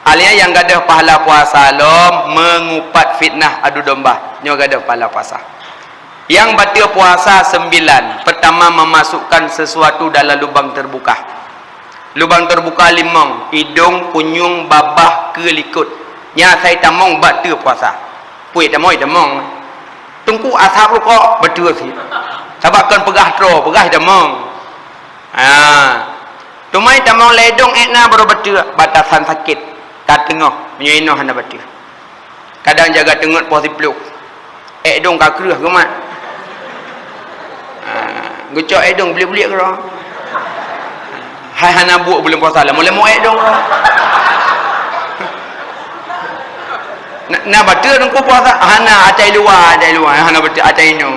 Alia nyang gadôh pahala puasa lom mengupat fitnah adu domba. Nyoe gadôh pahala puasa. Nyang bateue puasa sembilan. Pertama, memasukkan sesuatu dalam lubang terbuka. Lubang terbuka limong, idong, kunyueng, babah, keue, likot. Nyan asai tamong bateue puasa. Pue tamong, tamong. Teungku asap rukok, bateue sit. Sabab kon peugah troe, peugah tamong. Ha. Teuma tamong lé idong ék na baru bateue, batasan sakét. Ka teungoh, meunyoe inoe hana bateue. Kadang jaga teungeut poh siploh. Ék dong ka kreueh geumat. Ha, geucok ék dong buliek-buliek keudroe. Hai hana buet buleuen puasa, leumo-leumo ék dong. Na, na bateue teungku puasa? Hana, atai luwa, atai luwa. Hana bateue, atai inong.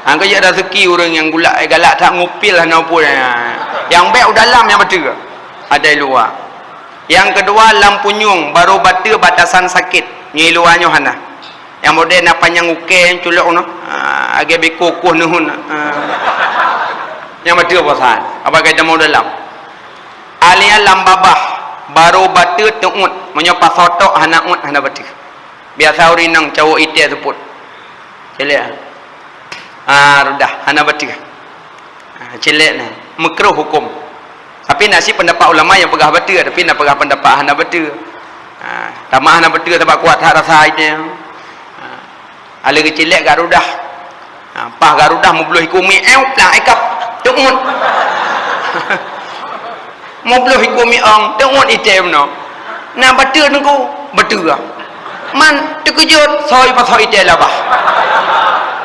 Angka jeuet raseuki ureuëng nyang gulak, eh, galak that ngupil hana peue. Nyang bék u dalam nyang bateue. Ada luwa. Nyang keudua, lam punyueng, barô bateue batasan sakét. Nyoe luwa nyoe hana. Nyang model na panyang ukée culok nyoe. Ah, agée biko kueh neuhun. Ah. Nyang bateue puasa. Apa kata mau dalam? Alia lam babah, barô bateue teuôt. Meunyoe pasoe tok hana ôt, hana bateue. Biasa ureuëng inong cawok ité seupôt. Célék. Ah, rudah, hana bateue. Ah, célék na. Meukruh huköm. Tapi na cit peundapat ulama nyang peugah bateue, tapi na peugah peundapat hana bateue. Ah, tamah hana bateue sabab kuat that rasa ité. Ah, aleuh geucélék gak rudah. Ha, paih gak rudah meubloh iku mi, eu, plah, ikap. Teuôt. Meubloh iku mi ong, teuôt item no. Na bateue teungku, bateue. Man teukeujot, soi pasoe item labah.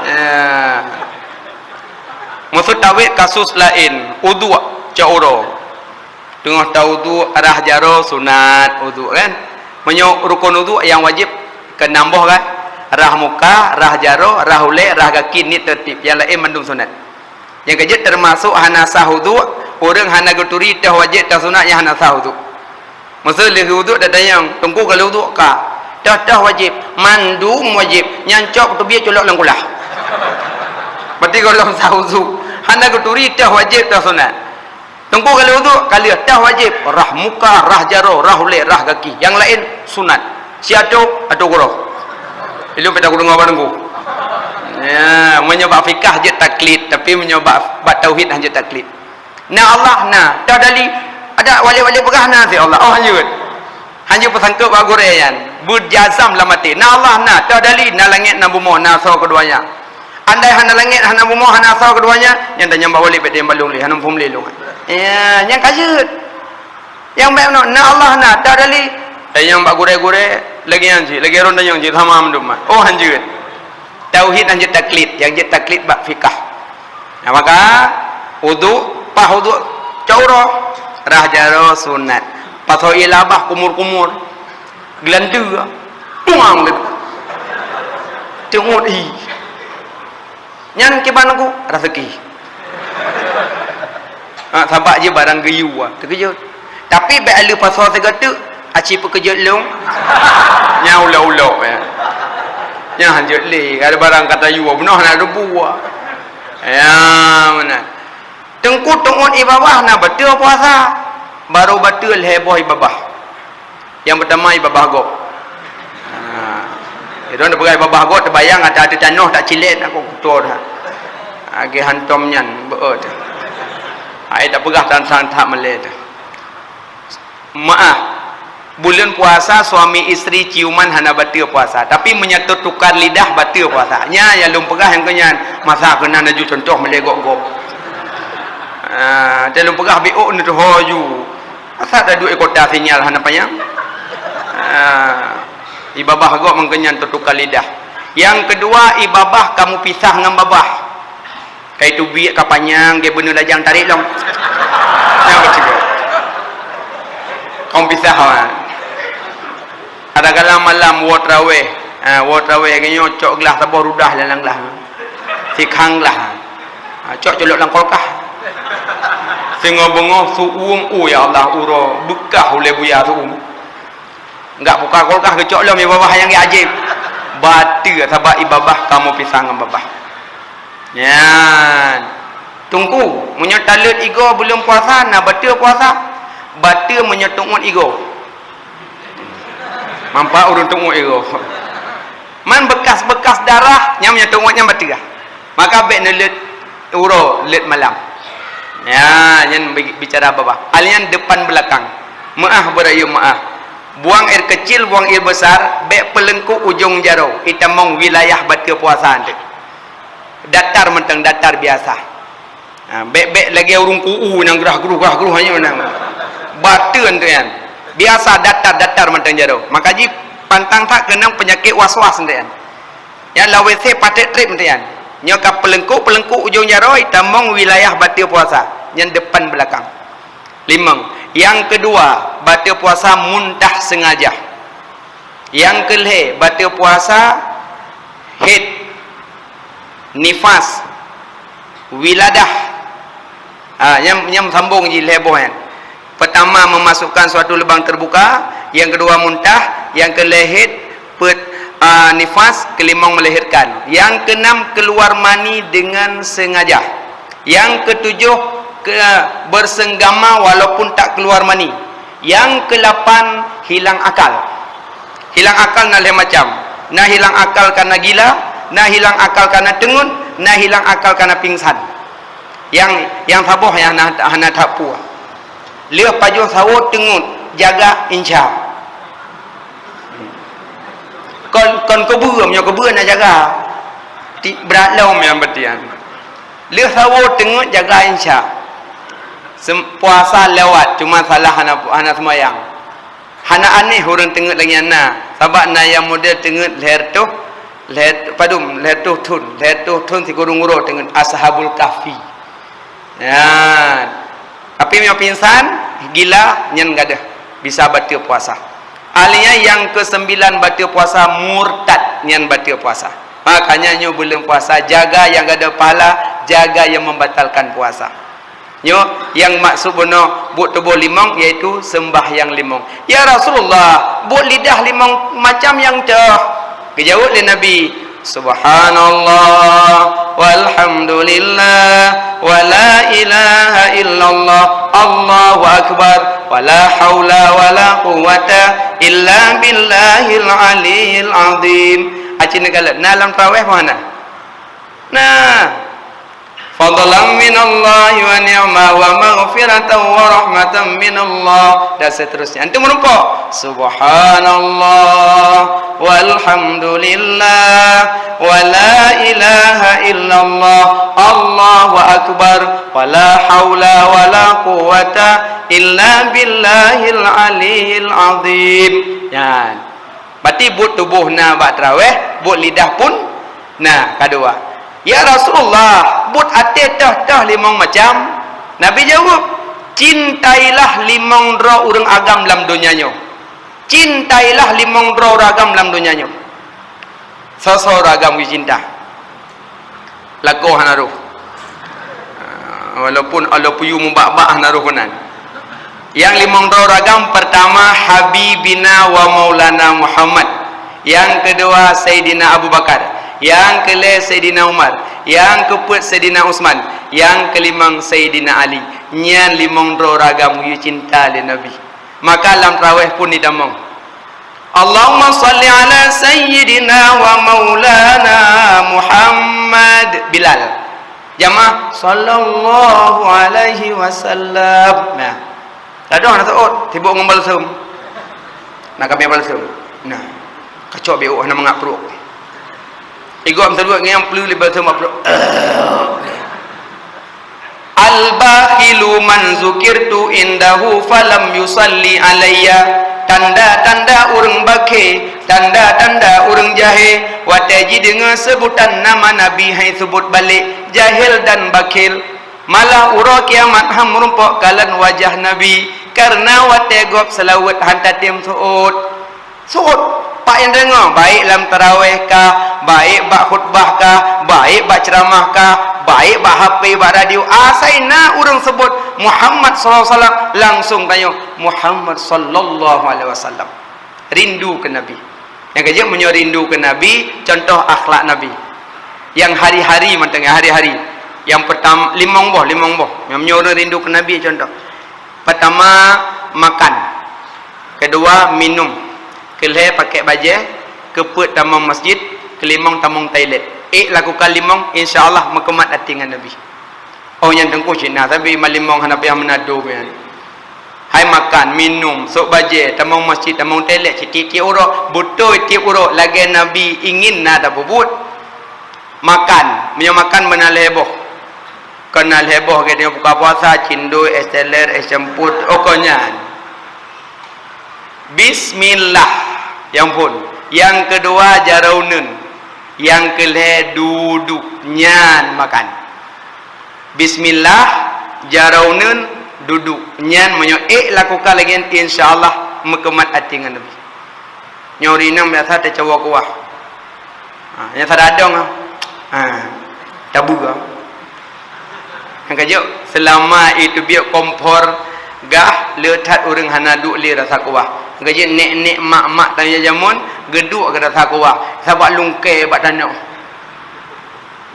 Ya. Maksud tawet kasus laén, uduk cok uroe. Teungoh tawuduk, rhah jaroe sunat uduk kan. Meunyoe rukon uduk nyang wajéb keunam boh kan. Rhah muka, rhah jaroe, rhah ulée, rhah gaki, niet teurtib. Nyang laén mandum sunat. Nyang keujeuet teumasok hana sah uduk, ureuëng hana geuturi toh wajéb toh sunat nyang hana sah uduk. Meuseu lheueh uduk tatanyong, teungku ka lheueh uduk ka? Toh-toh wajéb, mandum wajéb, nyang cok teubiet culok lam kulah. Berarti gohlom sah uduk. Hana geuturi toh wajéb toh sunat. Teungku ka lheueh uduk, ka lheueh, toh wajéb, rhah muka, rhah jaroe, rhah ulée, rhah gaki. Nyang laén sunat. Siat atoe, atoe keudroe. Ilôn pih takudeungoe bak teungku. Ya, meunyoe bak fikah jeuet taklid, tapi meunyoe bak, bak tauhid hana jeuet taklid. Na Allah na, toh dali, ada wali-wali peugah na si Allah. Oh, hana jeuet. Hana jeuet peusangkot bak gurée nyan. Beujazam lam até. Na Allah na, toh dali, na langét, na bumoe, na soe keudua nyan. Andai hana langét, hana bumoe, hana soe keudua nyan, nyan tanyong bak wali bék tanyong bak lôn lé, hana muphom lé lôn. Ya, nyan ka jeuet. Nyang bék meunoe, na Allah na, toh dali. Eh, nyang bak gurée-gurée, lagée nyan cit, lagée droen tanyong cit, sama mandum. Oh, hana jeuet. Tauhid hana jeuet taklid, nyang jeuet taklid bak fikah. Nah, maka, uduk, paih uduk, cok uroe, rhah jaroe sunat. Pasoe ié labah kumur-kumur. Geulanteue. Tuang lé. Teungoh i. Nyan kiban aku raseuki. Ha, sabab jih barang geuyue, teukeujot. Tapi bék aleuh pasoe sigoe teuk, aci peukeujot lôn. Nyan ulok-ulok, ya. Nyan hanjeuet lé, ada barang ka tayue, bunoe hana teubuwa. Ya, meunan. Teungku teuôt ié babah na bateue puasa, barô bateue lhée boh ié babah. Nyang peutama ié babah gob. Ha. Droen peugah ié babah gob teubayang ata ateueh tanoh tak cilet nak kuto dah. Agi hantom nyan beuet. Hai tak peugah tan sang tak melé dah. Maaf. Buleuen puasa suami istri ciuman hana bateue puasa, tapi meunyoe teutukar lidah bateue puasa. Nya nyang lôn peugah nyang keu nyan, masa keunan laju contoh melé gob-gob. Ah, lôn peugah biôk neutuho ju. Masa taduek kota sinyal hana panyang? Ah, ié babah gob mangkeu nyan teutukar lidah. Nyang keudua, ié babah kamoe pisah ngon babah. Kai teubiet ka panyang, geubeuneu lajang tarék lom. Nyang beutôi. Kamoe pisah awak. Ada kala malam woe traweh. Ha, woe traweh geuh nyoe cok glah saboh rudah lam glah. Sikhang glah. Ha, cok culok lam kulkah. Singoh beungoh su'um, oh ya Allah, uroe beukah ulée buya su'um. Enggak buka kulkah geucok lom ié babah nyang geuajéb. Bateue sabab ié babah kamoe pisah ngon babah. Nyan. Teungku, meunyoe taleuet igoe buleuen puasa na bateue puasa. Bateue meunyoe teuôt igoe. Manfaat ureuëng teuôt igoe. Man bekas-bekas darah nyang meunyoe teuôt nyan bateue. Maka bék neuleuet uroe leuet malam. Ya, nyan bi-, bicara babah. Hal nyan depan belakang. Meuáh beurayeuk meuáh. Buang air kecil, buang air besar, bék peuleungkok ujong jaroe, itamong wilayah bateue puasa anteuk. Datar mantong, datar biasa. Ha, bék-bék lagée ureuëng ku'u nyang grah-gruh, grah-gruh hanya meunan. Bateue anteuk nyan. Biasa datar-datar mantong jaroe. Maka jih pantang that keunong peunyakét was-was anteuk nyan. Nyang lawét se paték trép meuteuen. Nyoe ka peuleungkok-peuleungkok ujong jaroe tamong wilayah bateue puasa. Nyan depan beulakang. Limong. Nyang keudua, bateue puasa muntah seungaja. Nyang keulhée, bateue puasa haid, nifas, Wiladah. Ha, nyang, nyang sambong jih lhèe boh nyan. Pertama, memasukkan suatu lubang terbuka, yang kedua muntah, yang kelhèe haid, pet, ah, nifas, kelimong melahirkan. Yang keenam, keluar mani dengan sengaja. Yang ketujuh, ke, bersenggama walaupun tak keluar mani. Yang kelapan, hilang akal. Hilang akal na lhèe macam. Na hilang akal karena gila, na hilang akal karena teungeut, na hilang akal karena pingsan. Nyang, nyang saboh nyang hana, hana that peue. Lheueh pajoh sawo teungeut, jaga insya. Kon, kon keubeue, meunyoe keubeue na jaga. Ti brat lom nyang betian. Lheueh sawo teungeut, jaga insya. Sem-, puasa lewat, cuma salah hana, hana seumayang. Hana aneh ureueng teungeut lagèe nyan na, sabab na nyang model teungeut lhèe reutôh, lhèe, padum, lhèe reutôh thon, lhèe reutôh thon sikureueng uroe teungeut Ashabul Kahfi. Nyan. Tapi meunyoe pingsan, gila, nyan gadôh bisa bateue puasa. Ahlinya nyang keuseumbilan bateue puasa murtad, nyan bateue puasa. Makanya nyoe buleuen puasa, jaga nyang gadôh pahala, jaga nyang membatalkan puasa. Nyoe nyang maksud bunoe buet tuboh limong, yaitu seumbahyang limong. "Ya Rasulullah, buet lidah limong macam nyang toh?" Geujaweueb lé Nabi, "Subhanallah, walhamdulillah, wa la ilaha illallah, Allahu akbar, wa la haula wa la quwwata illa billahil aliyyil azim." Aci neukalon, na lam taraweh mana? Nah, fadlan minallahi wa ni'ma wa maghfiratan wa rahmatan minallah, dan seterusnya. Antum meurumpok, "Subhanallah, walhamdulillah, wa la ilaha illallah, Allahu akbar, wa la haula wa la quwwata illa billahil aliyyil azim." Nyan. Berarti buet tuboh na bak taraweh, buet lidah pun na, kadua. "Ya Rasulullah, buet até toh-toh limong macam?" Nabi jaweueb, "Cintailah limong droe ureueng agam lam donya nyoe. Cintailah limong droe ureueng agam lam donya nyoe." Soe-soe ureueng agam geucinta? Lakoe hana roh. Ah, walaupun aloe puyuh mubak-bak hana roh keunan. Nyang limong droe ureueng agam, pertama Habibina wa Maulana Muhammad. Nyang keudua Saidina Abu Bakar. Nyang keulhèe Saidina Umar. Nyang keupeuet Saidina Utsman. Nyang keulimong Saidina Ali. Nyan limong droe ureueng agam geuyue cinta lé Nabi. Maka lam taraweh pun ditamong. Allahumma shalli ala sayyidina wa maulana Muhammad. Bilal. Jamaah, sallallahu alaihi wasallam. Nah. Ladoh na seuôt, sibok ngon balsem. Nak kami balsem. Nah. Kacok beuk hana mangat pruet. Igoe meusaluet ngon nyang peue lé balsem pruet. Al-bakhilu man zukirtu indahu falam yusalli alayya. Tanda-tanda ureueng bakhé, tanda-tanda ureueng jahé, watèe jideungoe seubutan nama Nabi han jiseubuet balek, jahil dan bakhil. Malah uroe kiamat han meurumpok kalon wajah Nabi, kareuna watèe gob seulaweuet han tatem seuôt. Seuôt, pat nyang deungoe, baik lam taraweh kah, baik bak khutbah kah, baik bak ceuramah kah, baik bak H P, bak radio, asai na ureueng seubut Muhammad sallallahu alaihi wasallam, langsung tanyoe, "Muhammad sallallahu alaihi wasallam." Rindu keu Nabi. Nyang keujeuet, meunyoe rindu keu Nabi, contoh akhlak Nabi. Nyang hari-hari mantong, nyang hari-hari. Nyang pertam-, limong boh, limong boh. Meunyoe ureueng rindu keu Nabi, contoh. Pertama, makan. Kedua, minum. Keulhèe, pakai bajèe. Keupeuet, tamong masjid. Keulimong, tamong toilet. Ék lakukan limong, insya Allah meukeumot até ngon Nabi. Oh, nyan teungku cit na, tapi malimong hana payah meunado nyan. Hai makan, minum, sôk bajèe, tamong masjid, tamong toilet, cit tiep-tiep uroe, beutôi tiep uroe, lagèe Nabi ingin na tapeubuet. Makan, meunyoe makan beuna lhèe boh. Kon na lhèe boh geutanyoe buka puasa, cindôi, es teler, es campur, oh kon nyan. Bismillah, nyang phôn. Nyang keudua, jaroe uneuen. Nyang keulhèe, duduek. Nyan makan. Bismillah, jaroe uneuen, duduek. Nyan meunyoe ék lakukan lagèe nyan, insya Allah meukeumot até ngon Nabi. Nyoe ureueng inong biasa teucawa kuah. Ha, nyang sadadong, ha. Ha, tabeue, ha. Nyang ka jeuet, seulama iteubiet kompor gah, le that ureuëng hana duek lé rasa kuah. Nyang ka jeuet, nek-nek mak-mak tanyoe jameun geuduek keu rasa kuah, sabab lungkée bak tanoh.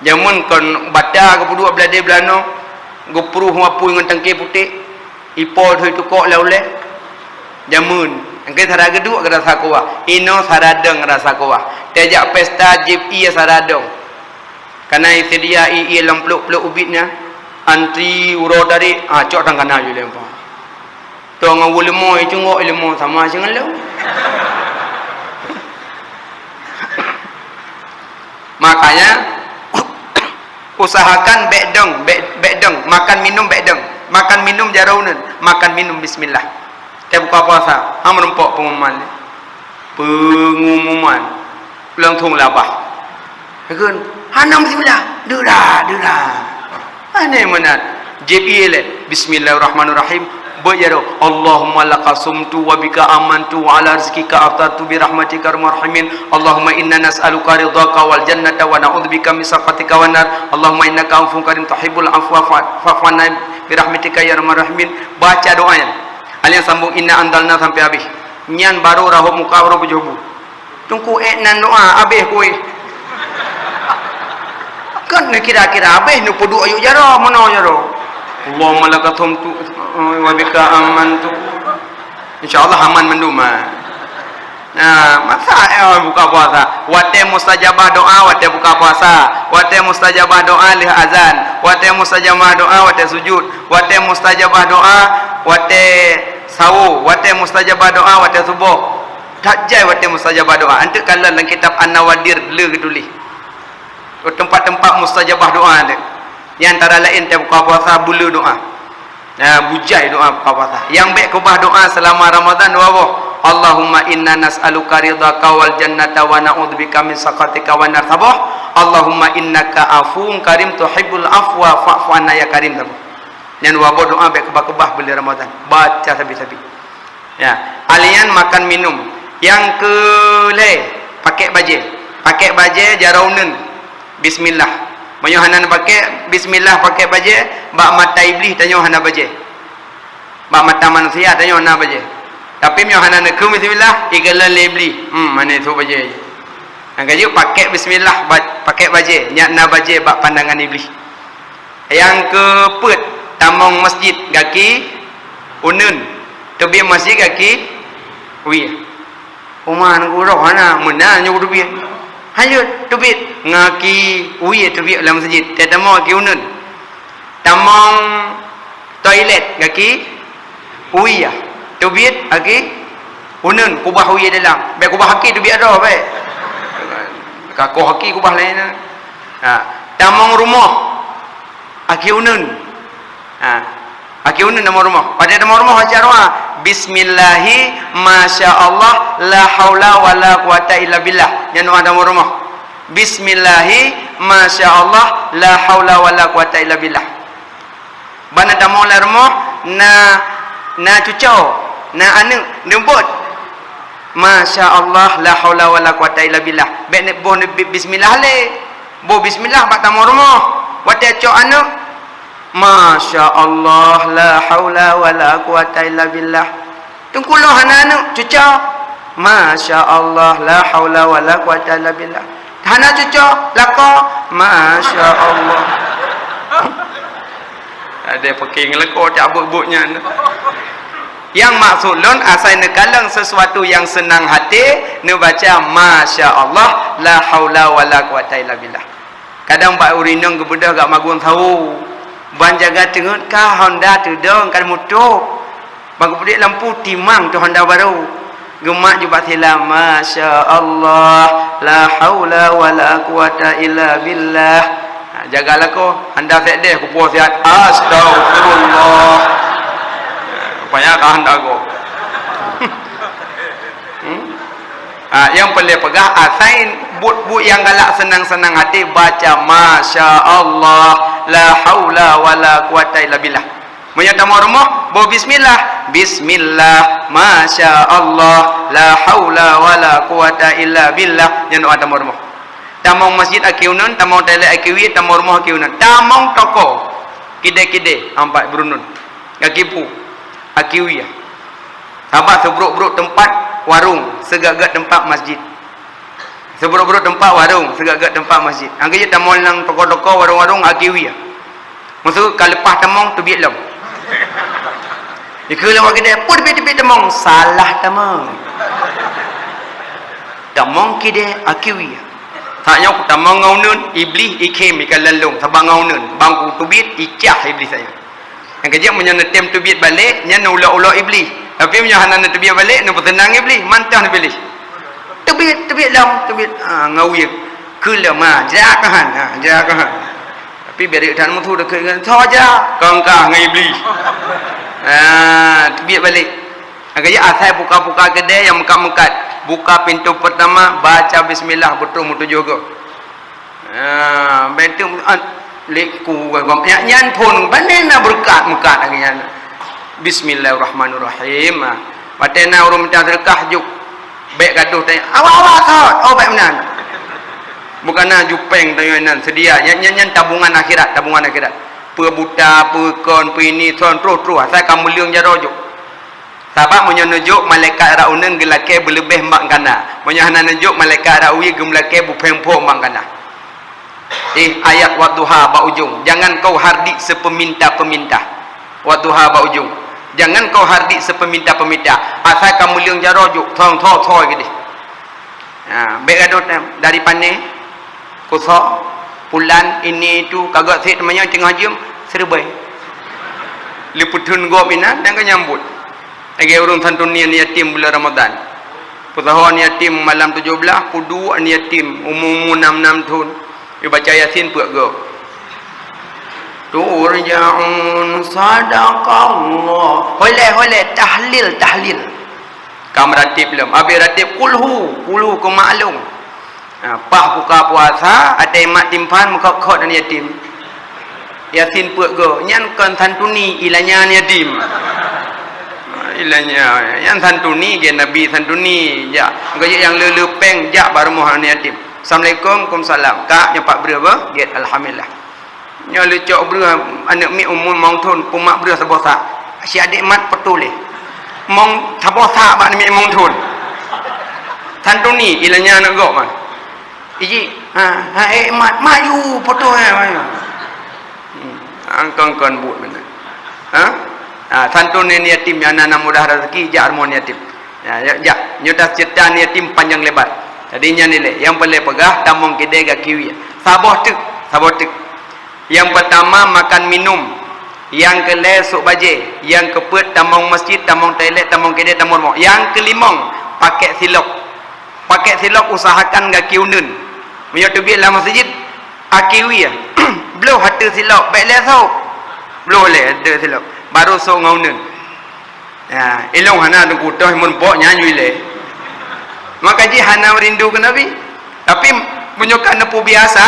Jameun kon bata geupeuduek beuladée beulanoe, geupruh apui ngon tangke putéh, ipo teuh tukok lam ulée. Jameun, nyang ka jeuet sara geuduek keu rasa kuah, inoe sara dong rasa kuah. Tajak pesta jieb ié sara dong. Kana seudia ié-ié lam pluek-pluek ubit nyan, antri uroe tarék, ah, cok tan kana jih lé. Toh ngon uleumo, cunggok uleumo sama singoh lom. Makanya, usahakan bék dong, bék, bék dong, makan minum bék dong. Makan minum jaroe uneuen, makan minum bismillah. Teuh buka puasa, ha meurumpok pengumuman. Pengumuman. Langsung labah. Kheun, "Hana meusimulah." Dura, dura. Aneh meunan. Jieb ié lé. Bismillahirrahmanirrahim. Beuet jaroe. "Allahumma laka sumtu wa bika amantu wa ala rizqika aftartu bi rahmatika ya arhamar rahimin. Allahumma inna nas'aluka ridhaka wal jannata wa na'udzubika min sakhatika wan nar. Allahumma innaka afuwun karim tuhibbul afwa fa-, fa'fu anna bi rahmatika ya arhamar rahimin." Baca doa nyan. Alheuh sambung, "Inna anzalna," sampai habéh. Nyan baru rahot muka, baru beujoh bu. Teungku ék nan doa, habéh kueh. Kan neukira-kira habéh, neupeuduek ayue jaroe, meunoe jaroe. "Allahumma laka sumtu wa bika amantu." Insya Allah aman mandum, ha. Nah, masa, eh, buka puasa. Watée mustajabah doa, watée buka puasa. Watée mustajabah doa, lheueh azan. Watée mustajabah doa, watée sujud. Watée mustajabah doa, watée sawo. Watée mustajabah doa, watée suboh. That jai watée mustajabah doa. Anteuk kalon lam kitab An-Nawadir le geutuléh. Teumpat-teumpat mustajabah doa nyan. Nyang antara laén teuh buka puasa, buleue doa. Nah, bujai doa buka puasa. Nyang bék keubah doa seulama Ramadan dua boh. "Allahumma inna nas'aluka ridhaka wal jannata wa na'udzubika min sakhatika wan nar," saboh. "Allahumma innaka afuwun karim tuhibbul afwa fa'fu anna ya karim," saboh. Nyan dua boh doa bék keubah-keubah buleuen Ramadan. Baca sabe-sabe. Ya, alheuh nyan makan minum. Nyang keu lhée, pakèk bajée. Pakèk bajée jaroe uneuen. Bismillah. Meunyoe hana neupakèk bismillah pakèk bajée, bak mata iblih tanyoe hana bajée. Bak mata manusia tanyoe hana bajée. Tapi meunyoe hana neukheun bismillah, ikalon lé iblih. Hmm, hana su bajée. Nyang ka jeuet pakèk bismillah, ba-, pakèk bajée, nyan na bajée bak pandangan iblih. Nyang keupeuet, tamong masjid gaki uneuen, teubiet masjid gaki wie. Uma nanggroe hana, meunan nyoe teubiet. Hanjeuet teubiet gaki wie, teubiet lam masjid, teutamong gaki uneuen. Tamong toilet gaki wie, teubiet gaki uneuen, kubah wie dalam. Bék kubah gaki teubiet droe bék. Kakoh gaki kubah laén. Ha, tamong rumoh. Aki uneuen. Ha. Aki uneuen tamong rumoh. Padahai tamong rumoh baca doa. Bismillahi, masya Allah, la haula wala quwata illa billah. Nyan doa tamong rumoh. Bismillahi, masya Allah, la haula wala quwata illa billah. Bana tamong lam rumoh, na, na cuco, na aneuk, neubot. Masya Allah, la haula wala quwata illa billah. Bék ne-, boh ne-, bi-, bismillah lé. Boh bismillah bak tamong rumoh. Watée cok aneuk, masya Allah, la haula wala quwata illa billah. Teungku lôn hana aneuk, cuco. Masya Allah, la haula wala quwata illa billah. Hana cuco, lakoe. Masya Allah. Ada pakai ngeleko tak buk-buk nyan. Nyang maksud lôn asai neukalon sesuatu nyang seunang até, neubaca masya Allah, la haula wala quwata illa billah. Kadang bak ureuëng inong geubeudôh gak magun sawo, ban jaga teungeut ka honda teudong ka mutob. Ban geupeudek lampu timang teuh honda barô. Geumat jubak sila, masya Allah, la haula wala quwata illa billah. Ha, jaga lakoe, honda sek deh kupo siat, astagfirullah. Rupanya ka honda go. Hmm? Ha, nyang peureulée peugah asai buet-buet nyang galak seunang-seunang até baca masya Allah, la haula wala quwata illa billah. Meunyoe tamong rumoh, boh bismillah. Bismillah, masya Allah, la haula wala quwata illa billah. Nyan doa tamong rumoh. Tamong masjid aki uneun, tamong toilet aki wie, tamong rumoh aki uneun. Tamong toko. Kidée-kidée ampat beurunun. Gaki peue? Akiwia. Sabab sibrok-brok teumpat warong, sigeuk-geuk teumpat masjid. Sibrok-brok teumpat warong, sigeuk-geuk teumpat masjid. Angkeu jih tamong lam toko-toko, warong-warong, akiwia. Maksud ka leupah tamong teubiet lom. Ikeu lewat kidée, peue teubiet-teubiet tamong, salah tamong. Tamong kidée akiwia. Saat nyoe kutamong ngon uneun, Iblih ikhém ikalon lôn, sabab ngon uneun. Bang kuteubiet, icah Iblih saat nyoe. Nyang keujeuet meunyoe neutem teubiet balek, nyan neuulok-ulok Iblih. Tapi meunyoe hana neuteubiet balek, neupeuseunang Iblih, mantong neupiléh. Teubiet, teubiet lom, teubiet, ah, ngawie. Keu lom, ah, jak keuhan, ah, jak keuhan. Tapi beri tan mutu dekat dengan saja, kongkah ngon Iblih. Ah, teubiet balek. Nyang keujeuet asai buka-buka keudée nyang meukat-meukat. Buka pintoe peurtama, baca bismillah, beutôi meutujoh goe. Ah, benteng, ah, lé ku gom. Nyan, nyan phon, bani na beureukat meukat lagée nyan. Bismillahirrahmanirrahim. Ah, watée na ureuëng minta seudeukah, jok. Bék gadoh tanya, "Awak-awak thot." Oh, bék meunan. Bukan na jupeng tanyoe nan, seudia. Nyan, nyan, nyan tabungan akhirat, tabungan akhirat. Peue buta, peue kon, peue ini, thon, troh, troh. Asai ka meuleueng jaroe jok. Sabab meunyoe neujok, malaikat rot uneun geulakée beuleubeh mbak kana. Meunyoe hana neujok, malaikat rot wie geumeulakée bupeng pho mbak kana. Eh, ayat wadduha bak ujong. Jangan kau hardik sepeminta-peminta. Wadduha bak ujong. Jangan kau hardik sepeminta-peminta. Asai ka meuleueng jaroe jok, thong, tho, tho keudeh. Ha, bék gadôh, dari pané, kusoe, pulan, ini, itu, ka gét sét teumanyong teungoh jeuem, seureubai. Leupeutheun gob inan, dan ka nyambot. Lagée ureuëng santuni aneuk yatim buleuen Ramadhan. Peusaho aneuk yatim malam tujoh blaih, peuduek aneuk yatim umu-umu nam nam thon. Ibaca Yasin peuet goe. Turja'un, sadaqallah. Holée, holée, tahlil, tahlil. Ka meuratib lom. Abéh ratib kulhu, kulhu keu maklum. Ha, paih buka puasa, até mat timphan meukhot-khot aneuk yatim. Yasin peuet goe, nyan kon santuni, ilanya aneuk yatim. Ilanya, nyan santuni, gét Nabi santuni, jak. Gét nyang le-le péng, jak bak rumoh aneuk yatim. "Assalamualaikum." "Waalaikumsalam." "Kak, nyoe pat breueh beuh?" "Gét, alhamdulillah." Nyoe leucok breueh aneuk miet umur limong thon, peumat breueh saboh sak. Si adék mat peutuléh. Mong saboh sak bak aneuk miet limong thon. Santuni, ilanya aneuk gob man. Iji, ha, ha, eh, mat, maju, peutuléh, maju. Hmm, angkon-kon buet meunan. Ha? Ha, santuni aneuk yatim nyang na, na mudah rezeki, jak rumoh aneuk yatim. Ya, ya, jak. Nyoe taceurita aneuk yatim panjang lebar. Jadi nyan ilée, nyang peureulée peugah, tamong keudée gaki wie. Saboh teuk, saboh teuk. Nyang peurtama, makan minum. Nyang keulhée, sôk bajée. Nyang keupeuet, tamong masjid, tamong toilet, tamong keudée, tamong rumoh. Nyang keulimong, pakèk silop. Pakèk silop usahakan gaki uneun. Meunyoe teubiet lam masjid, aki wie. Bloh ateueh silop, bék lé sôk. Bloh lé ateueh silop. Baru sôk ngon uneun. Ya, ilong hana teungku toh mun pok nyan ju ilée. Maka jih hana meurindu keu Nabi. Tapi meunyoe ka neupeubiasa,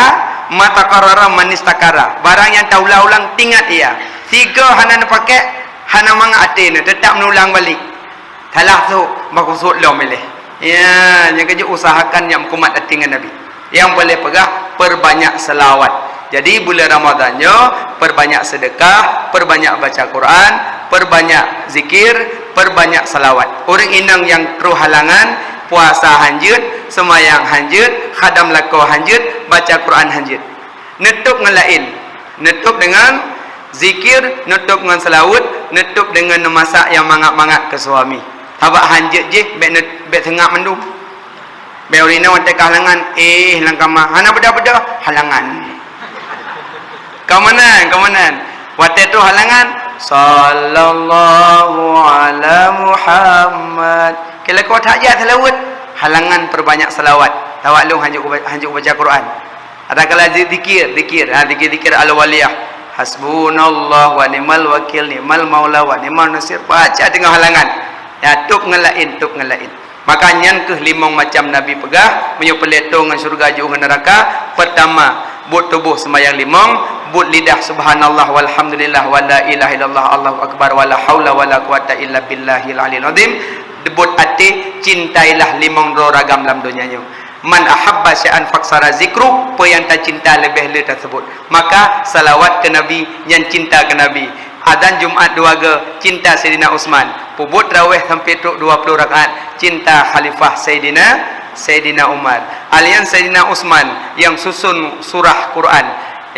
ma taqarrara man istakara. Barang nyang taulang-ulang tingat ia. Sigoe hana neupakék, hana mangat até neuh, teutap neulang balek. Salah sôk, bah kusôk lom ilée. Ya, nyang keujeuet usahakan nyang meukumat até ngon Nabi. Nyang boleh peugah, perbanyak selawat. Jadi, bulan Ramadhan nyoe, perbanyak sedekah, perbanyak baca Quran, perbanyak zikir, perbanyak selawat. Ureuëng inong nyang troh halangan, puasa hanjeuet, seumayang hanjeuet, khadam lakoe hanjeuet, baca Quran hanjeuet. Neutôb ngon laén. Neutôb deungon zikir, neutôb ngon seulaweuet, neutôb deungon neumasak nyang mangat-mangat keu suami. Sabab hanjeuet jih, bék neut-, bék seungab mandum. Bék ureuëng inong watée ka halangan, éh, lam kama, hana beudôh-beudôh, halangan. Ka meunan, ka meunan. Watée troh halangan, sallallahu ala Muhammad. Kira-kira that jak seulaweuet, halangan perbanyak seulawat. Sabab lôn hanjeuet kuba-, hanjeuet kubaca Quran. Adakala zi-, zikir, zikir. Ha, zikir-zikir al-waliyah. Hasbunallah wa ni'mal wakil, ni'mal maula wa ni'mal nasir. Baca teungoh halangan. Ya, tôb ngon laén, tôb ngon laén. Maka nyan kheueh limong macam Nabi peugah, meunyoe peureulée tô ngon syeuruga jiôh ngon neuraka, peurtama, buet tuboh seumayang limong, buet lidah subhanallah walhamdulillah wa la ilaha illallah Allahu akbar wa la haula wa la quwata illa billahil aliyil azim, buet até cintailah limong droe ragam lam donya nyoe. Man ahabba syai'an faksara zikru, peue nyang tacinta leubeh le taseubut. Maka salawat keu Nabi nyan cinta keu Nabi. Azan Jumat dua ga cinta Saidina Utsman. Peubuet tarawih sampai trok dua ploh rakaat cinta khalifah Saidina, Saidina Umar. Alian Saidina Utsman nyang susun surah Quran,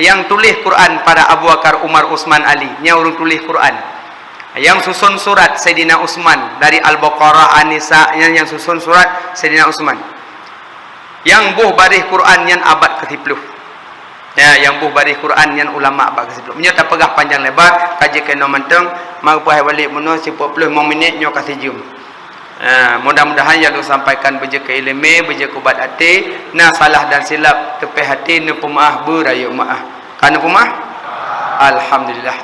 nyang tuléh Quran para Abu Bakar, Umar, Utsman, Ali. Nyan ureuëng tuléh Quran. Nyang susun surat Saidina Utsman dari Al-Baqarah, An-Nisa, nyan nyang susun surat Saidina Utsman. Nyang boh baréh Quran nyan abad keusiploh. Ya, nyang boh baréh Quran nyan ulama abad keusiploh. Meunyoe tapeugah panjang lebar, ka jeuet keunoe mantong, maka peuhai balik bunoe siplôh ploh limong minit nyoe ka sijeuem. Ha, mudah-mudahan nyang lôn sampaikan beujeuet keu iéleumé, beujeuet keu ubat até, na salah dan silap teupéh até, neupeumaáh, beurayeuk meuáh. Ka neupeumaáh? Alhamdulillah.